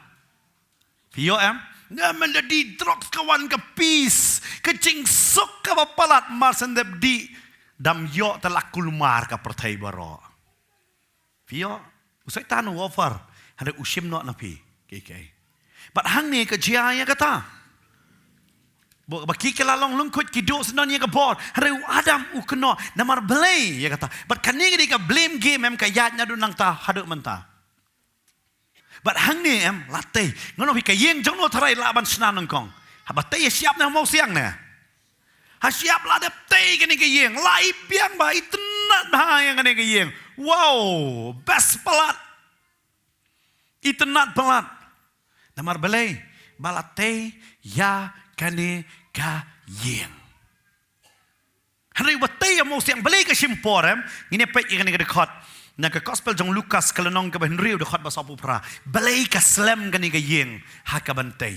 Phi ïoh em? Nga men da dih drugs ka wan ka peace, ka jingsuk kaba palat, mar shen dep dih. Dam ïoh te la kulmar ka pyrthei baroh. Phi ïoh, u Soitan u offer, hynrei u shim noh na phi. Kiei kiei. Bad hangne ka jia ïa kata. Ba, ba ki kylla long lyngkhuid ki duh syndon ïa ka bor. Hynrei u Adam u kynnoh, namar balei ïa kata. Bad kane ka dei ka blame game em ka ïaid naduh nangta haduh mynta. Bad hangne em, la tei. Ngan ong phi ka ïing jong no tharai lah ban shna nyngkong. Haba tei ïa shyiap ne ha mawsiang ne. Ha shyiap la dep tei kane ka ïing. La i biang bha, itynnad bha ïa kane ka ïing. Wow, best palat. Itynnad palat. Namar balei, ba la tei ïa kane ka ïing. Hynrei ba tei ïa mawsiang, balei ka shim por em? Ngin ïa peit ïa kane ka dkhot. Na ka gospel jong Lukas ka lynnong kaba hynriew dkhot ba sawphew phra. Balei ka slem kane ka ïing ha kaban tei.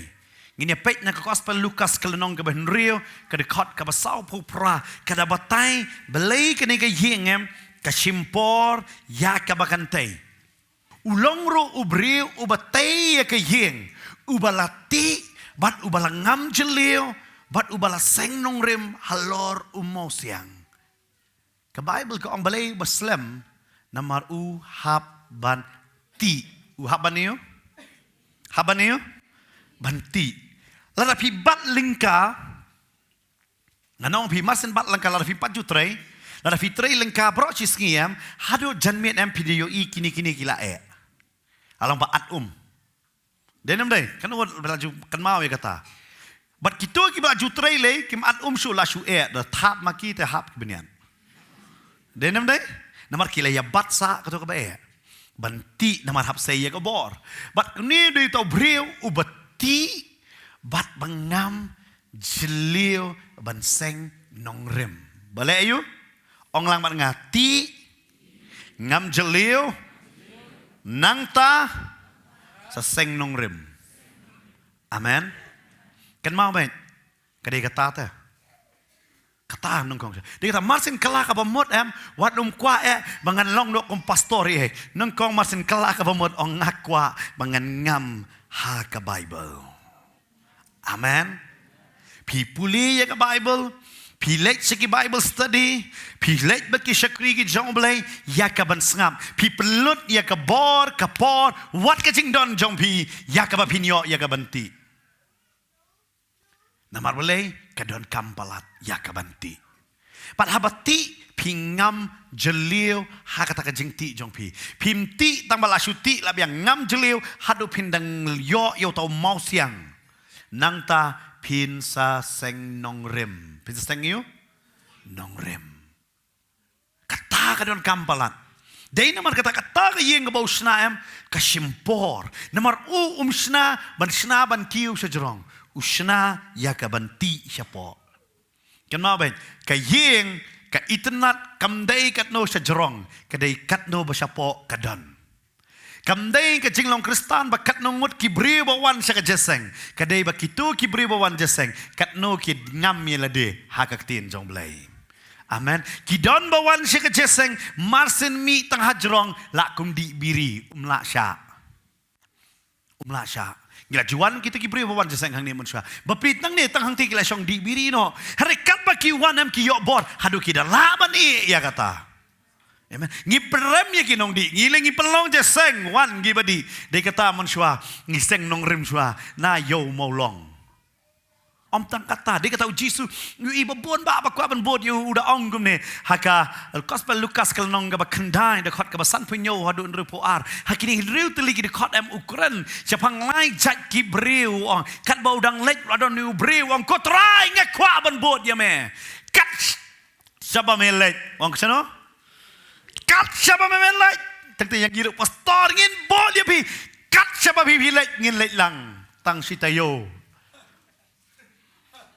Ngin ïa peit na ka gospel Lukas ka lynnong kaba hynriew, ka dkhot kaba sawphew phra. Ka da batai, balei kane ka ïing em, ka shim por ïa kaba kan tei. U long ruh u briew uba tei ïa ka ïing, uba la tih, bad uba la ngam jylliew, bad uba la seng nongrim halor u mawsiang. Ka Baibl ka ong balei uba slem, namar u hap ban tih. U hap ban ïoh? Hap ban ïoh? Ban tih. Lada phi bat lyngka, ngan ong phi mar shen bat lyngka lada phi pat ju trei, lada phi trei lyngka baroh shi sngi em, haduh janmiet em phi da ïohi kine kine ki la eh. Along ba at um. Dei ne ym dei, kan wat ba la ju kynmaw ïa kata. Bad kito kiba la ju trei lei, kim at um shuh la shu eh, da thap ma ki te hap ki bniat. Dei ne ym dei, namar ki la ïa bat sa kato kaba eh. Ban tih namar hap sei ïa ka bor. Bad kane dei uta u briew uba tih, bad ba ngam jylliew ban seng nongrim. Balei aïu? Ong lang bad nga, tih, ngam jylliew, nangta sa seng nongrim. Amen. Kynmaw beit, ka dei kata te. Kata nyngkong. Dei kata mar shen kylla kaba mut em, wat ym kwah eh ba ngan long noh kum pastor ïa. Nyngkong mar shen kylla kaba mut, ong nga kwah ba ngan ngam ha ka Baibl. Amen. Phi pule ïa ka Baibl, phi leit sha ki Bible study, phi leit bad ki shakri ki jong U Blei, ïa kaban sngap. Phi pynlut ïa ka bor, ka por, wat ka jingdon jong phi, ïa kaba phin ïoh ïa kaban tih. Namar balei, ka donkam palat ïa kaban tih. Bad haba tih, phi ngam jylliew ha kata ka jingtih jong phi. Phim tih tang ba la shu tih la biang, ngam jylliew haduh phin dang ïoh ïa uta u mawsiang. Nangta phin sa seng nongrim. Phin sa seng ïa u nongrim. Kata ka donkam palat. Dei namar kata, kata ka ïing kaba u shna em, ka shim por. Namar u um shna ban shna ban kiew sha jrong. U shna ïa kaban tih shapoh. Kynmaw beit, ka ïing, ka itynnad, kam dei katno sha jrong, ka dei katno ba shapoh ka don. Kam dei ka jinglong Khristan ba katno ngut ki briew ba wan sha ka jingïaseng, ka dei ba kito ki briew ba wan jingïaseng, katno ki ngam ïa lade ha ka ktien jong U Blei. Amen. Ki don ba wan sha ka jingïaseng, mar shen mih tang ha jrong, lah kum dih biri, um lah shah. Um lah shah. Ngi la ju wan kita ki briew ba wan jingïaseng hangne mynshuwa. Bapli tang ne tang hangtei ki la shong dih biri noh. Hynrei katba ki wan em ki ïoh bor. Haduh ki da lah ban ïeh ïa kata. Amen. Ngi pynrem ïa ki nongdih. Ngi leh ngi pynlong jingïaseng wan ngi ba dih. Dei kata mynshuwa. Ngi seng nongrim shuwa. Na ïoh mawlong. Ym tang kata, dei kata u Jisu, u i ba bun ba, ba kwah ban bud ïa u, u da ong kumne. Ha ka Gospel Lukas ka lynnong kaba khyndai, dkhot kaba sanphew hynñiew haduh hynriewphew ar. Ha kine hynriew tylli ki dkhot em u kren shaphang lai jait ki briew, u ong. Katba u dang leit, la don u briew, u ong, "Ko Trai, nga kwah ban bud ïa me." Kat shaba me leit, u ong, shano? Kat shaba me, me leit. Tang te ïa ngi ruh pastor, ngin bud ïa phi. Kat shaba phi, phi leit, ngin leit lang. Tang shi taïew.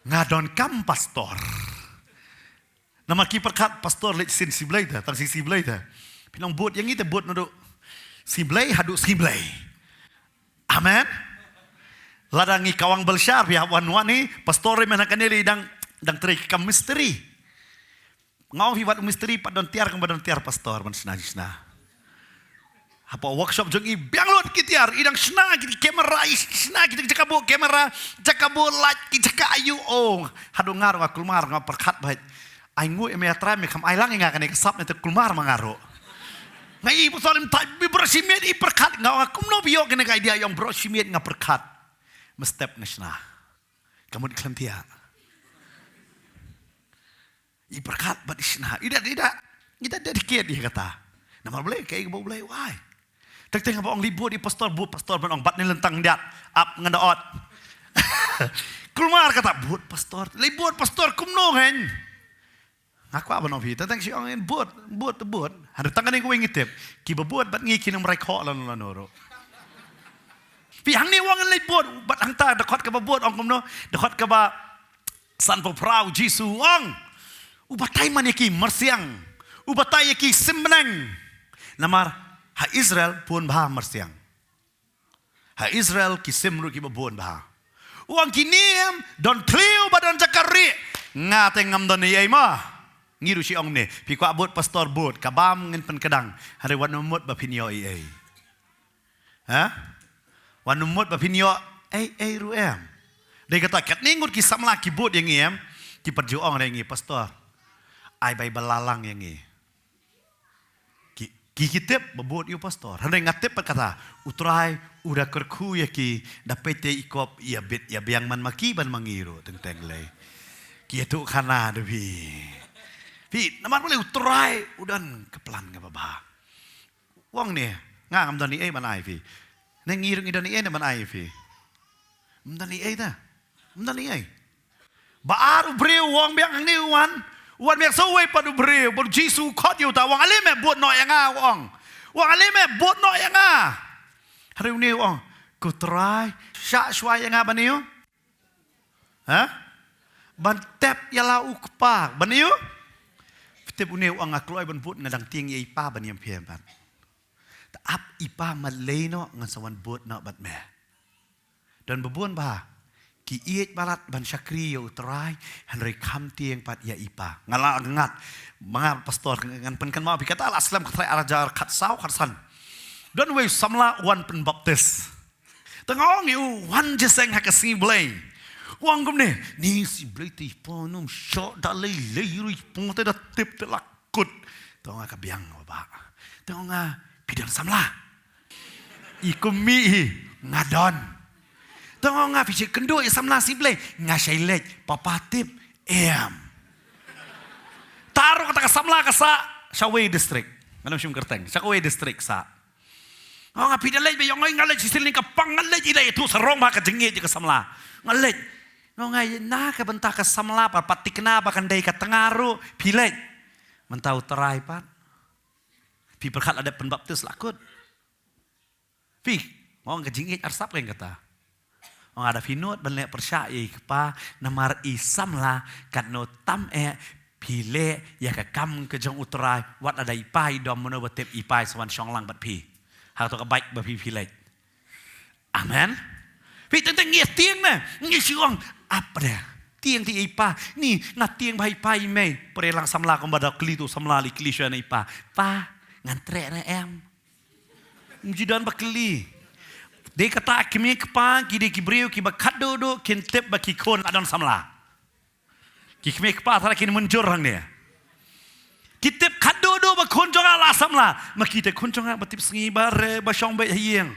Nga donkam pastor. Namar ki pyrkhat pastor leit sien Siblei te, tang shi Siblei te. Phi nang bud ïa ngi te bud naduh Siblei haduh Siblei. Amen. Lada ngi kawang belshar phi hap wan wan ni, pastor ri men ha kane lei dang, dang trei kam mistri. Nga ong phi wat mistri pat don tiar kumba don tiar pastor ban shna shna. Hapoh workshop jong i biang lut ki tiar, i dang shna ki kamera, i shna ki jaka buh kamera, jaka buh light, ki jaka ayu, oh. Haduh nga ruh nga kulmar, nga pyrkhat bha. Ai nguh ïa me Trai, me kham ai lang ïa nga kane ka sap ne te kulmar ma nga ruh. Nga i pastor im thait, bi brush i miej, i pyrkhat, nga ong kumno phi ïoh kane ka idea ïa ong brush i miej, nga pyrkhat. Mynstep nga shna. Ka mut khlem thiah. I pyrkhat bad i shna. I da, i da, i da dedicate ïa kata. Namar Blei, kaei kaba U Blei u ai. Teng teng ba ong leit bud ïa pastor, bud pastor ban ong bad ne lyntang diat. Ap ngan da ot. Kulmar kata bud pastor. Leit bud pastor kumno ngin. Nga kwah ban ong phi, teng teng shi ong in bud, bud, bud. Hynrei tang kane kawei ngi tip. Kiba bud bad ngi ki nang mrai khoh lano lano ruh. Phi hangne u ong in leit bud, bad hangta dkhot kaba bud ong kumno, dkhot kaba sanphew phra u Jisu u ong. U batai man ïa ki myrsiang. U batai ïa ki sim bneng. Namar ha Israel bun bha myrsiang. Ha Israel ki sim ruh kiba bun bha. U ong kine em don thliew bad don jaka rieh. Nga te ngam don ei ei ma. Ngi ruh shi ong ne. Phi kwah bud pastor bud. Ka bam ngin pynkdang. Hynrei wat nym mut ba phin ïoh ei ei. Ha? Wat nym mut ba phin ïoh ei ei ruh em. Dei kata katne ngut ki samla ki bud ïa ngi em. Ki pat ju ong ïa ngi pastor. Ai bai ba la lang ïa ngi. Ki, ki, ki tip ba bud ïa u pastor. Hynrei nga tip pat kata, U Trai u da kyrkhu ïa ki, da peit te i kop ïa bit ïa biang man ma ki ban ma ngi ruh teng teng lei. Ki ïathuh khana da phi. Phi, namar balei U Trai u don ka plan kaba bha. U ong ne, nga ngam don ei ei ban ai phi. Ne ngi ruh ngi don ei ei ban ai phi. Ngam don ei ei ta. Ngam don ei ei. Ba ar u briew u ong biang hangne u wan. U wan biang sa uwei pat u briew. Bad u Jisu u khot ïa uta u ong, ale me bud noh ïa nga u ong. U ong, ale me bud noh ïa nga. Hynrei une u ong, ko Trai, shah shuwa ïa nga ban ïa u. Ha? Ban tep ïa la u Kpa ban ïa u. Tip une u ong nga kloi ban bud nga dang tieng ïa i Pa ban ïa phi em pat. Te ap i Pa mat lei noh ngan sa wan bud noh bad me. Don ba bun bha ki ïeit ba lat ban shakri ïa U Trai, hynrei kham tieng pat ïa i Pa. Nga la ngat, ma nga pastor ngan pynkynmaw phi kata la slem ka trai ar hajar khatsaw khatsan. Don wei samla wan pynbaptis. Te nga ong ïa u wan jingïaseng ha ka sngi Blei. U ong kumne, ni sngi Blei te i Pa nym shoh da lei lei ruh i Pa te da tip te la kut. Te ong nga ka biang ba. Te ong nga phi don samla. I kum mih hi nga don. Te ong nga phi shu kynduh ïa samla sngi Blei nga shai leit papa tip em. Tang ruh kata ka samla ka sah sha kawei district. Nga nym shim kyrteng sha kawei district sah. Nga ong nga phi da leit ba ïong nga leit shisien ka pang nga leit i da ïathuh sarong ba ka jingïeit ka samla. Nga leit. Nga ong nga na ka bynta ka samla pat pat thikna ba kan dei ka tnga ruh phi leit. Mynta U Trai pat. Phi pyrkhat la dep pynbaptis la kut. Phi, nga ong ka jingïeit arsap kein kata. Nga ong ada phi nud ban leh pyrshah ïa i Kpa namar i samla katno tam eh phi leh ïa ka kam ka jong U Trai wat lada i Pa i dom mano ba tip i Pa i sa wan shong lang bad phi. Ha kato ka bike ba phi phi leit. Amen. Phi teng teng ngi tieng ne ngi shu ong ap ne. Tieng te i Pa ni nga tieng ba i Pa i mei. Pre lang samla kumba da kylli tu samla li kylli shuwa na i Pa. Pa ngan treh ne em. Mji don ba kylli. Dei kata kmie kpa ki dei ki briew kiba khadduh duh kin tip ba ki khun la don samla. Ki kmie kpa tara kin mynjur hangne. Ki tip khadduh duh ba khun jong nga la samla. Ma ki te khun jong nga ba tip sngi ba re ba shong beit ha ïing.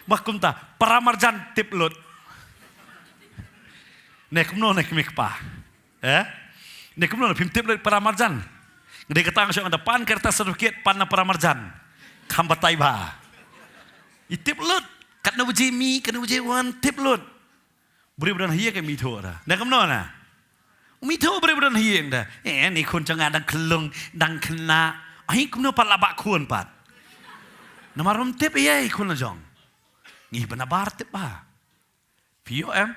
Ba kumta para marjan tip lut. Ne kumno ne kmie kpa? Eh? Ne kumno ne phim tip lut para marjan? Nga dei kata nga shong da pan kertas certificate pan na para marjan. Kham batai ba. I tip lut. Katno baje mih, katno baje wan, tip lut. Briew ba don ha ïing ka mih tho da. Ne kumno na? Mih tho briew ba don ha ïing da. Eh, ni khun jong nga dang khlung, dang khynnah. Ai kumno pat la ba khun pat. Namar ym tip ïa i khun la jong. Ngi ba na bar tip ba. Phi ïoh em?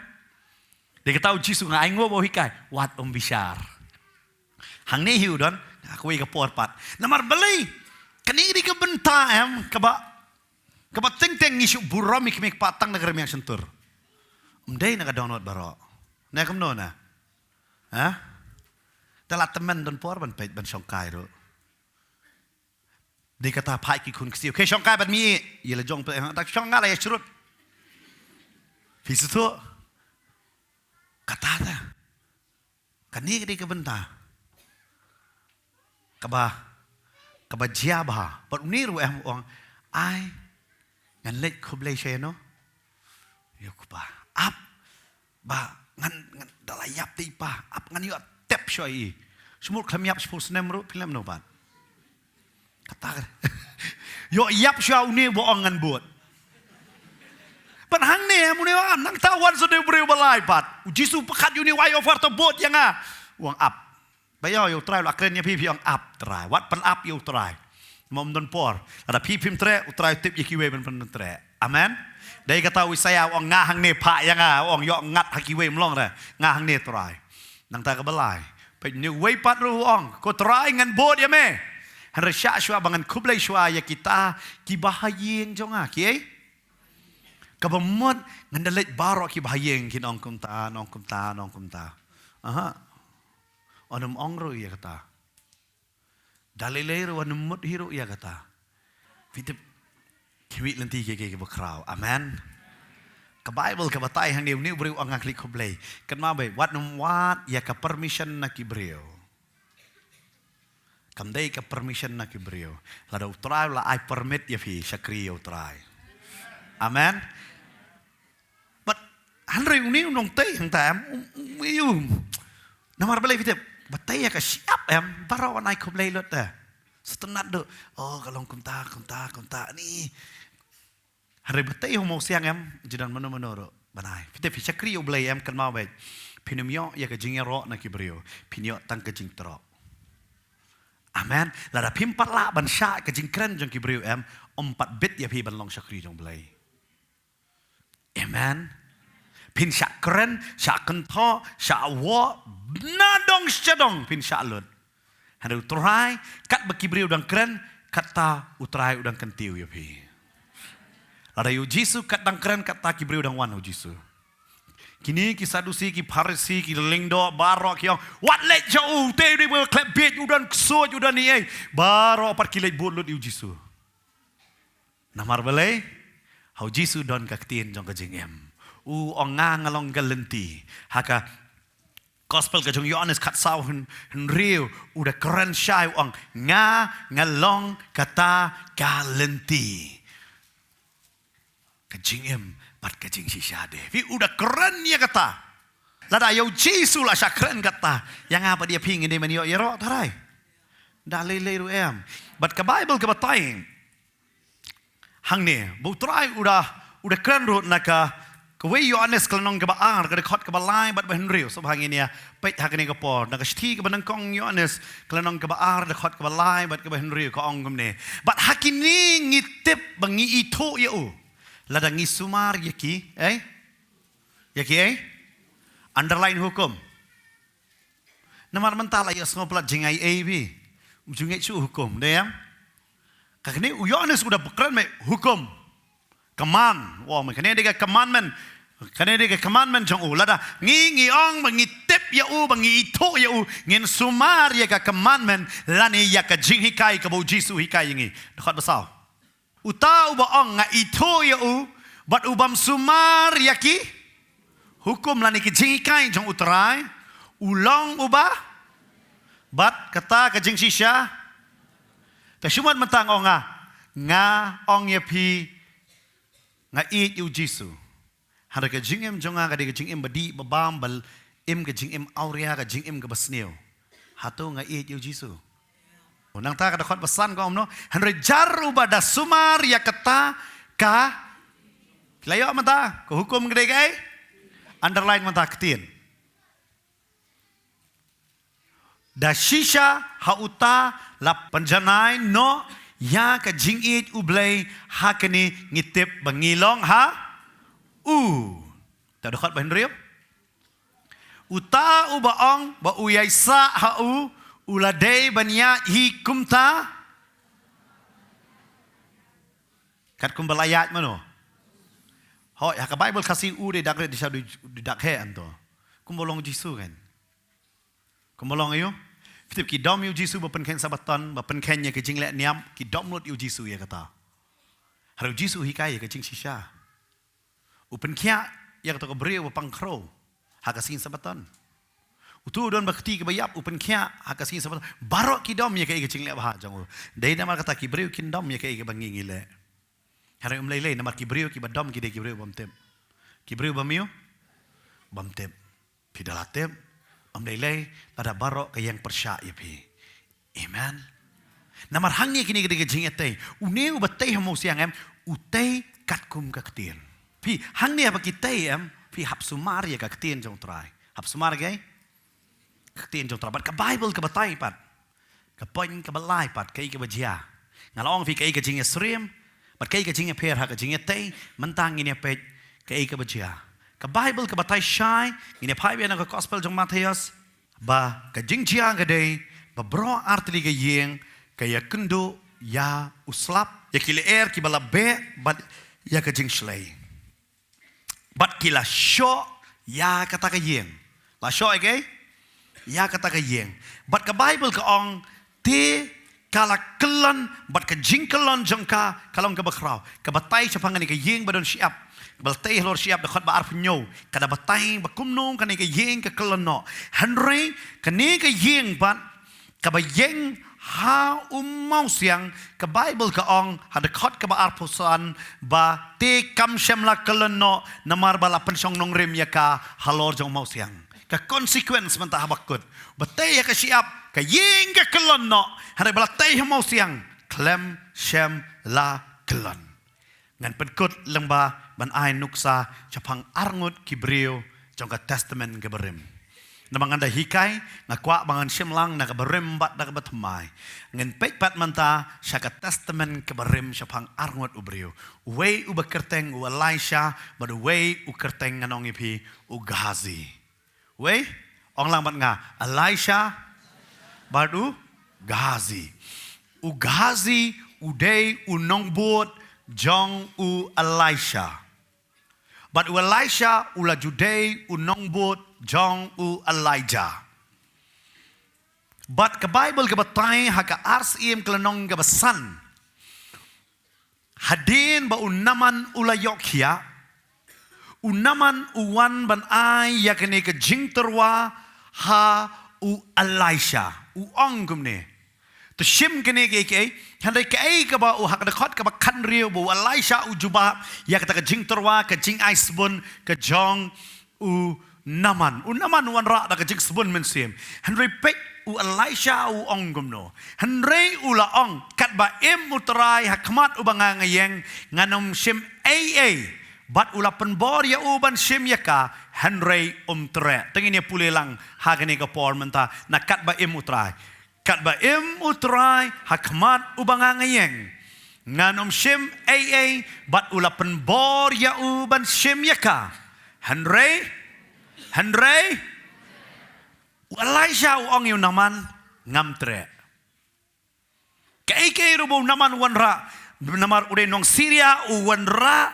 Dei kata u Jisu nga ai nguh ba u hikai. Wat ym bishar. Hangne hi u don, nga kawei ka por pat. Namar balei, kane dei ka bynta em, kaba, kaba teng teng ngi shu burom ïa ki kmie kpa tang na ka rmiang shyntur. Ym dei na ka dohnud baroh. Ne kumno na? Ha? Da la tymmen don por ban peit ban shongkai ruh. Dei kata phai ki khun ksiew. Ke shongkai bad mi. Ïa la jong peit da shong nga la ïa shrut. Phi shu tu. Kata ta. Kane ka dei ka bynta. Kaba. Kaba jia bha. Bad uni ruh em ong. Ai. Ngan leit khublei sha ïano. Ïa u kpa. Ap. Ba ngan, ngan da la ïap te i pa, ap ngan ïoh tep shuwa i. Shu mut khlem ïap shiphew snem ruh phi lem no pat. Kata ka. Ïoh ïap shuwa une ba ong ngan bud. Pat hangne em une ong am nangta wan sa dei u briew ba lai pat. U Jisu pyrkhat ïa une wai offer to bud ïa nga. U ong ap. Ba ïoh ïa u Trai u la kren ïa phi phi ong ap Trai. Wat pynap ïa u Trai. Mo ym don por. Lada phi phim treh u Trai u tip ïa kiwei ban pyntreh. Amen. Dei kata u Isaiah u ong nga hangne phah ïa nga u ong ïoh ngat ha kiwei ym long re. Nga hangne Trai. Nangta kaba lai. Peit ne uwei pat ruh u ong ko Trai ngan bud ïa me. Hynrei shah shuwa ba ngan khublei shuwa ïa kita kiba ha ïing jong nga kiei. Kaba mut ngan da leit baroh kiba ha ïing kin ong kumta, ong kumta, ong kumta. Aha. Ym ong ruh ïa kata. Da lei lei ruh wan mut hi ruh ïa kata. Phi tip. Ki mih lynti kiei kiei kiba khraw. Amen. Ka Bible ka batai hangne une u briew u ong nga klik khublei. Kynmaw bha wat nym wad ïa ka permission na ki briew. Kam dei ka permission na ki briew. Lada u Trai u la ai permit ïa phi shakri ïa u Trai. Amen. Bad hynrei une u nongtei hangta em, um, um, um. Namar balei phi tip, ba tei ïa ka shyiap em, baroh wan ai khublei lut te. Sngewtynnat duh, oh ka long kumta, kumta, kumta ni. Hynrei ba tei ha u mawsiang em, ju don mano mano ruh ban ai. Phi tip phi shakri ïa u Blei em kynmaw beit. Phin ym ïoh ïa ka jingïaroh na ki briew, phin ïoh tang ka jingtrok. Amen. Lada phim pat lah ban shah ka jingkren jong ki briew em, ym pat bit ïa phi ban long shakri jong u Blei. Amen. Phin shah kren, shah kynthoh, shah woh, na dong sha dong phin shah lut. Hynrei u Trai, katba ki briew dang kren, kata u Trai u dang kyntiew ïa phi. Lada ïa u Jisu kat dang kren, kata ki briew dang wan ha u Jisu. Kine ki Sadusi, ki Pharisi, ki lyngdoh baroh ki ong, wat leit sha u, te u dei ba khlem bit, u don ksuid, u don ei ei. Baroh pat ki leit bud lut ïa u Jisu. Namar balei? Ha u Jisu don ka ktien jong ka jingim. U ong nga nga long ka lynti. Ha ka Gospel ka jong Ïoannis khatsaw hyn-, hynriew u da kren shai u ong nga nga long kata ka lynti. Ka jingim bad ka jingshisha de. Phi u da kren ïa kata. Lada ïa u Jisu la sha kren kata. Ïa nga bad ïa phi ngin dei ban ïoh ïaroh tharai. Da lei lei ruh em. Bad ka Bible ka batai. Hangne, ba u Trai u da, u da kren ruh na ka, kawei Ïoannis ka lynnong kaba ar, ka dkhot kaba lai, bad ba hynriew, sngewbha ngin ïa, peit ha kane ka por, na ka shithi kaba nyngkong Ïoannis, ka lynnong kaba ar, dkhot kaba lai, bad kaba hynriew, ka ong kumne. Bad ha kine ngi tip ba ngi ithuh ïa u. Lada ngi sumar ïa ki, eh? Ïa ki, eh? Underline hukum. Namar mynta la ïohsngew palat jingai ei phi. Um ju ngeit shuh hukum, dei em? Ka kane u Ïoannis u da kren me hukum. Command. Wow, me kane dei ka commandment. Kane dei ka commandment jong u. Lada ngi ngi ong ba ngi tip ïa u, ba ngi ithuh ïa u, ngin sumar ïa ka commandment lane ïa ka jinghikai kaba u Jisu hikai ïa ngi. Dkhot ba saw. Uta uba ong nga ithuh ïa u, bad u bym sumar ïa ki hukum lane ki jinghikai jong u Trai, u long uba, bad kata ka jingshisha, ka shu mut mynta nga ong nga, nga ong ïa phi, nga ïeit ïa u Jisu. Hynrei ka jingim jong nga ka dei ka jingim ba dih ba bam, ba im ka jingim awria, ka jingim kaba sniew. Hato nga ïeit ïa u Jisu? Nangta ka dkhot ba san ka ong kumno: Hynrei jar uba da sumar ïa kata ka, la ïoh mynta ka hukum ka dei kaei? Underline mynta: Ktien. Da shisha ha uta la pynjanai noh ïa ka jingïeit U Blei, ha kane ngi tip ba ngi long ha u. Te dkhot ba hynriew: Uta uba ong ba u ïaisah ha u, u la dei ban ïaid hi kumta. Katkum ba la ïaid mano? Hooid, ha ka Baibl Khasi u dei dak rit, dei sha dei dak heh, hangto. Kumba long u Jisu kan. Kumba long aïu? Phi tip ki dom ïa u Jisu ba pynkheiñ Sabaton, ba pynkheiñ ïa ka jingleh niam, ki dom lut ïa u Jisu ïa kata. Hynrei u Jisu u hikai ïa ka jingshisha. U pynkhiah ïa kato ka briew ba pang khrew ha ka sngi Sabaton. Uto u don ba kti kaba ïap, u pynkhiah ha ka sngi Sabaton. Baroh ki dom ïa kaei? Ka jingleh bha jong u. Dei namar kata ki briew kin dom ïa kaei kaba ngi ngi leh. Hynrei ym lei lei, namar ki briew kiba dom ki dei ki briew bym tip. Ki briew bym ïoh, bym tip. Phi da la tip, ym lei lei, lada baroh ka ïeng pyrshah ïa phi. Amen. Namar hangne kine ki dei ka jingïatei. Une uba tei ha u mawsiang em, u tei katkum ka ktien. Phi, hangne haba ki tei em, phi hap sumar ïa ka ktien jong u Trai. Hap sumar ïa ka ktien jong u Trai. Bad ka Baibl ka batai pat. Ka point kaba lai pat, kaei kaba jia. Nga la ong phi kaei ka jingïasyriem, bad kaei ka jingïapher ha ka jingïatei, mynta ngin ïa peit kaei kaba jia. Ka Baibl ka batai shai, ngin ïa phai biang na ka Gospel jong Mathaios, ba ka jingjia ka dei ba baroh artylli ka ïing ka ïakynduh ïa u slap, ïa ki lyer kiba la beh, bad ïa ka jingshlei. Bad ki la shoh ïa kata ka ïing. La shoh ïa kaei? Ïa kata ka ïing. Bad ka Baibl ka ong, te ka la kyllon, bad ka jingkyllon jong ka ka long kaba khraw. Ka batai shaphang kane ka ïing ba don shyiap, kaba la tei halor shyiap, dkhot ba arphew hynñiew, ka da batai ba kumno kane ka ïing ka kyllon noh. Hynrei kane ka ïing pat, kaba ïeng ha u mawsiang, ka Baibl ka ong ha dkhot kaba arphew san, ba te kam shym la kyllon noh, namar ba la pynshong nongrim ïa ka halor jong u mawsiang. Ka consequence mynta haba kut, ba tei ha ka shyiap, ka ïing ka kyllon noh, hynrei ba la tei ha u mawsiang, khlem shym la kyllon. Ngan pynkut lyngba ban ai nuksa shaphang arngut ki briew jong ka Testament kaba rim. Namar ngan da hikai, nga kwah ba ngan shim lang na kaba rim bad na kaba thymmai. Ngan peit pat mynta sha ka Testament kaba rim shaphang arngut u briew. Uwei uba kyrteng u Elisha, bad uwei u kyrteng, ngan ong ïa phi, u Gehazi. Wei, ong lang bad nga, Elisha bad u Gehazi. U Gehazi u dei u nongbud jong u Elisha. Bad u Elisha u la ju dei u nongbud jong u Elijah. Bad ka Baibl ka batai ha ka Ar Syiem ka lynnong kaba san, hadien ba u Naaman u la ïoh khiah, u Naaman u wan ban ai ïa kane ka jingtyrwa ha u Elisha. U ong kumne, to shim kane kaei kaei, hynrei kaei kaba u, ha ka dkhot kaba khathynriew, ba u Elisha u jubab ïa kata ka jingtyrwa, ka jingai sbun ka jong u Naaman. U Naaman u wanrah da ka jingsbun mynsiem. Hynrei peit u Elisha u ong kumno. Hynrei u la ong, katba im U Trai ha khmat uba nga nga ïeng, ngan ym shim ei ei. Bad u la pynbor ïa u ban shim ïa ka, hynrei um treh. Te ngin ïa pule lang ha kane ka por mynta, na katba im U Trai. Katba im U Trai ha khmat uba nga nga ïeng, ngan ym shim ei ei, bad u la pynbor ïa u ban shim ïa ka. Hynrei, hynrei u Elisha u ong ïa u Naaman, ngam treh. Kaei kaei ruh ba u Naaman u wanrah, namar u dei nong Syria, u wanrah,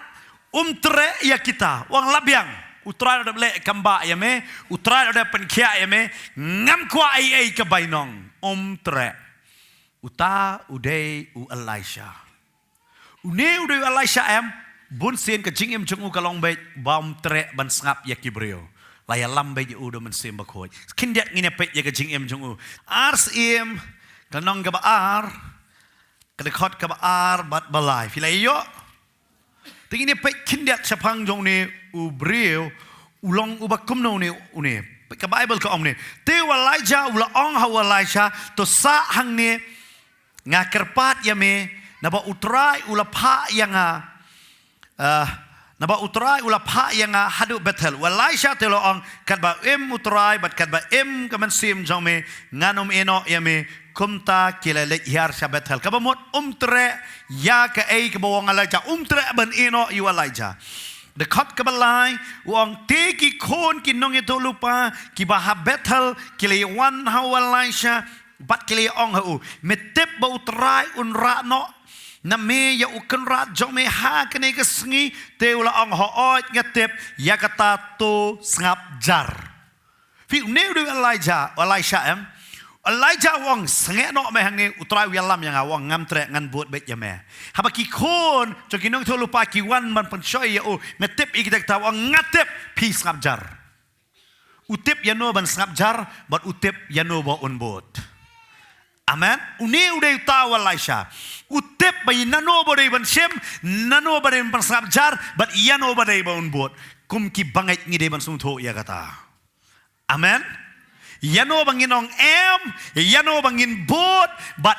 um treh ïa kita. U ong, la biang, U Trai u dep leh kam bah ïa me, U Trai u dep pynkhiah ïa me, ngam kwah ei ei ka bainong, um treh. Uta u dei u Elisha. Une u dei u Elisha em, bun sien ka jingim jong u ka long beit ba um treh ban sngap ïa ki briew. La ïalam beit ïa u da u Mynsiem Bakhuid. Khyndiat ngin ïa peit ïa ka jingim jong u. Ar Syiem, ka lynnong kaba ar, ka dkhot kaba ar bad ba lai. Phi la ïoh? Te ngin ïa peit khyndiat shaphang jong une u briew u long uba kumno une, une. Ka Baibl ka ong ne. Te u Elijah u la ong ha u Elisha, to sah hangne, nga kyrpad ïa me, naba u Trai u la phah ïa nga. Ah, naba u Trai u la phah ïa nga haduh Bethel. U Elisha te u la ong, katba im u Trai, bad katba im ka mynsiem jong me, ngan ym ïehnoh ïa me, kumta ki la leit hiar sha Bethel. Kaba mut um treh ïa kaei kaba u ong Elijah, um treh ban ïehnoh ïa u Elijah. Dkhot kaba lai, u ong te ki khun ki nongïathuhlypa, kiba ha Bethel, ki la wan ha u Elisha, bad ki la ong ha u, me tip ba u Trai un rah noh na me ïa u kynrad jong me ha kane ka sngi, te u la ong hooid nga tip, ïa kata to sngap jar. Phi, une u dei u Elijah, u Elisha em. Elijah u ong sngewbha noh me hangne, u Trai u ïalam ïa nga, u ong ngam treh, ngan bud beit ïa me. Haba ki khun jong ki nongïathuhlypa ki wan ban pynshoi ïa u, me tip ïa kita kita, u ong nga tip, phi sngap jar. U tip ïano ban sngap jar, bad u tip ïano ba un bud. Amen. Une u dei uta u Elisha. U tip ba ïa nano ba dei ban shim, nano ba dei ban sngap jar, bad ïano ba dei ba un bud. Kum ki bangeit ngi dei ban sngewthuh ïa kata. Amen. Ïano ba ngin ong em, ïano ba ngin bud, bad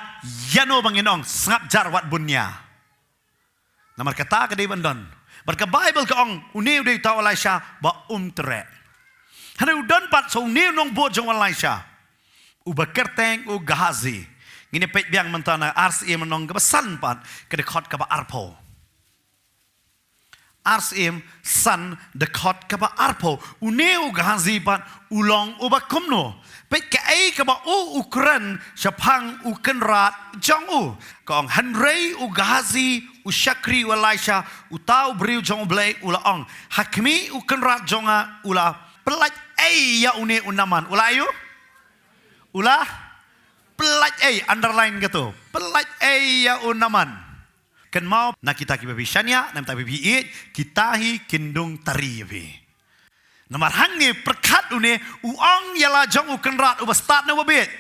ïano ba ngin ong sngap jar wat bun nia. Namar kata ka dei ban don. Bad ka Baibl ka ong, une u dei uta u Elisha ba um treh. Hynrei u don pat sa une u nongbud jong u Elisha, uba kyrteng u Gehazi. Ngin ïa peit biang mynta na Ar Syiem lynnong kaba san pat, ka dkhot kaba arphew. Ar Syiem san, dkhot kaba arphew. Une u Gehazi pat u long uba kumno? Peit kaei kaba u u kren shaphang u kynrad jong u. Ka ong, hynrei u Gehazi, u shakri u Elisha, uta u briew jong U Blei, u la ong ha khmih u kynrad jong nga, u la pyllait ei ïa une u Naaman. U la ïoh? U la pyllait ei, underline kato. Pyllait ei ïa u Naaman. Kynmaw, na kita kiba phi shaniah, na kita kiba phi ïeit, kita hi kin dung tari ïa phi. Namar hangne pyrkhat une, u ong ïa la jong u kynrad uba stad ne uba bieit.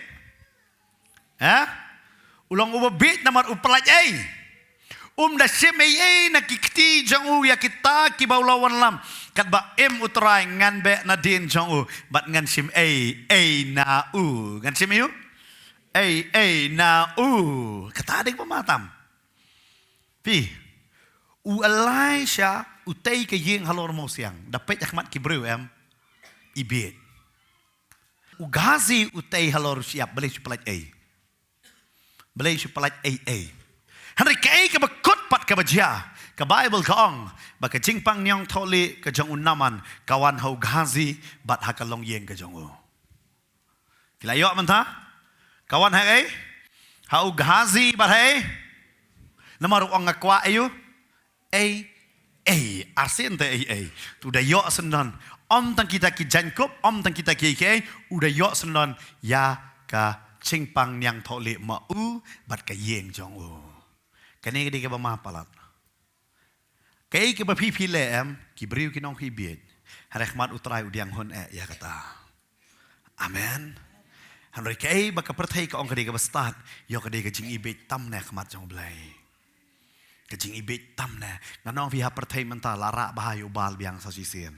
Ha? U long uba bieit namar u pyllait ei. Um da shim ei ei na ki kti jong u ïa kita kiba u la wanlam. Katba im u Trai ngan beh nadien jong u. Bad ngan shim ei, ei na u. Ngan shim ei u? Ei, ei na u. Kata dei ba matam. Phi, u Elisha u tei ka ïing halor mawsiang, da peit ha khmat ki briew em, i bieit. U Gehazi u tei halor u shyiap, balei shu pyllait ei. Balei shu pyllait ei ei. Hynrei kaei kaba kut pat kaba jia, ka Baibl ka ong, ba ka jingpang ñiangthohlieh ka jong u Naaman, ka wan ha u Gehazi, bad ha ka longïing ka jong u. Ki la ïoh mynta? Ka wan ha ei? Ha u Gehazi bad ha ei? Namar u ong nga kwah ei u? Ei, ei, arsien te ei, ei. Tu da ïoh syndon. Ym tang kita ki jaiñkup, ym tang kita ki ei, ei, u da ïoh syndon ïa ka jingpang ñiangthohlieh ma u bad ka ïing jong u. Kane ka dei kaba ma palat. Kaei kaba phi phi leh em, ki briew ki nongkhibiej. Ha khmat u Trai u diang hun eh ïa kata. Amen. Hynrei kaei ba ka pyrthei ka ong ka dei kaba stad, ïoh ka dei ka jingibit tam ne ha khmat jong U Blei. Ka jingibit tam ne, nga ong phi ha pyrthei mynta la rah bha ïa u Baal biang sa shisien.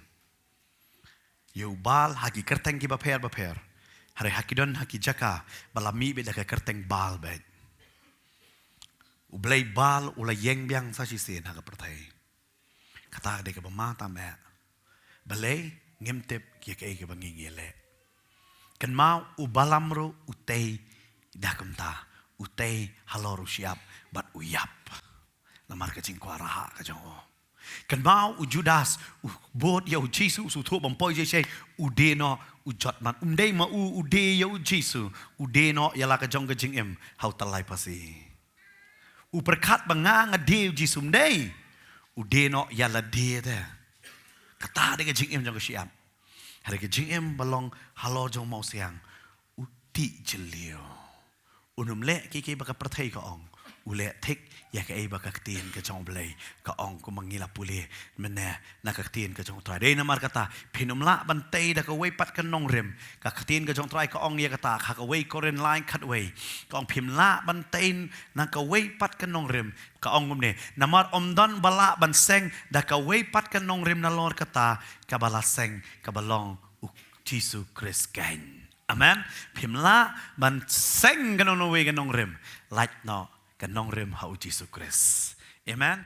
Ïa u Baal ha ki kyrteng kiba pher bapher. Hynrei ha ki don ha ki jaka ba la mih beit da ka kyrteng Baal beit. U blei Baal u la ïeng biang sa shisien ha ka pyrthei. Kata ka dei kaba ma tam eh. Balei? Ngim tip ïa kaei kaba ngi ngi leh. Kynmaw u Balaam ruh u tei da kumta, u tei halor u shyiap bad u ïap. Namar ka jingkwah rah ka jong u. Kynmaw u Judas, u bud ïa u Jisu, u sngewthuh bym poi shisha, u die noh, u jot man. Um dei ma u, u die ïa u Jisu, u die noh ïa la ka jong ka jingim ha u tyllai phasi. U pyrkhat ba nga nga die ïa u Jisu, um dei. U die noh ïa lade te. Kata dei ka jingim jong ka shyiap. Hynrei ka jingim ba long halor jong u mawsiang, u tih jylliew. Un ym leh kiei kiei ba ka pyrthei ka ong. u leh thik ïa kaei ba ka ktien ka jong U Blei ka ong, kumba ngi la pule mynne na ka ktien ka jong U Trai. Dei namar kata phim lah ban tei da kawei pat ka nongrim. Ka ktien ka jong U Trai ka ong ïa kata ha kawei Korinth lai khatwei, ka ong phim lah ban tei na kawei pat ka nongrim. Ka ong kumne, namar ym don ba lah ban seng da kawei pat ka nongrim nalor kata kaba la seng, kaba long U Jisu Khrist keiñ. Amen. Phim lah ban seng kano kano kawei ka nongrim, lait noh ka nongrim ha U Jisu Khrist. Amen.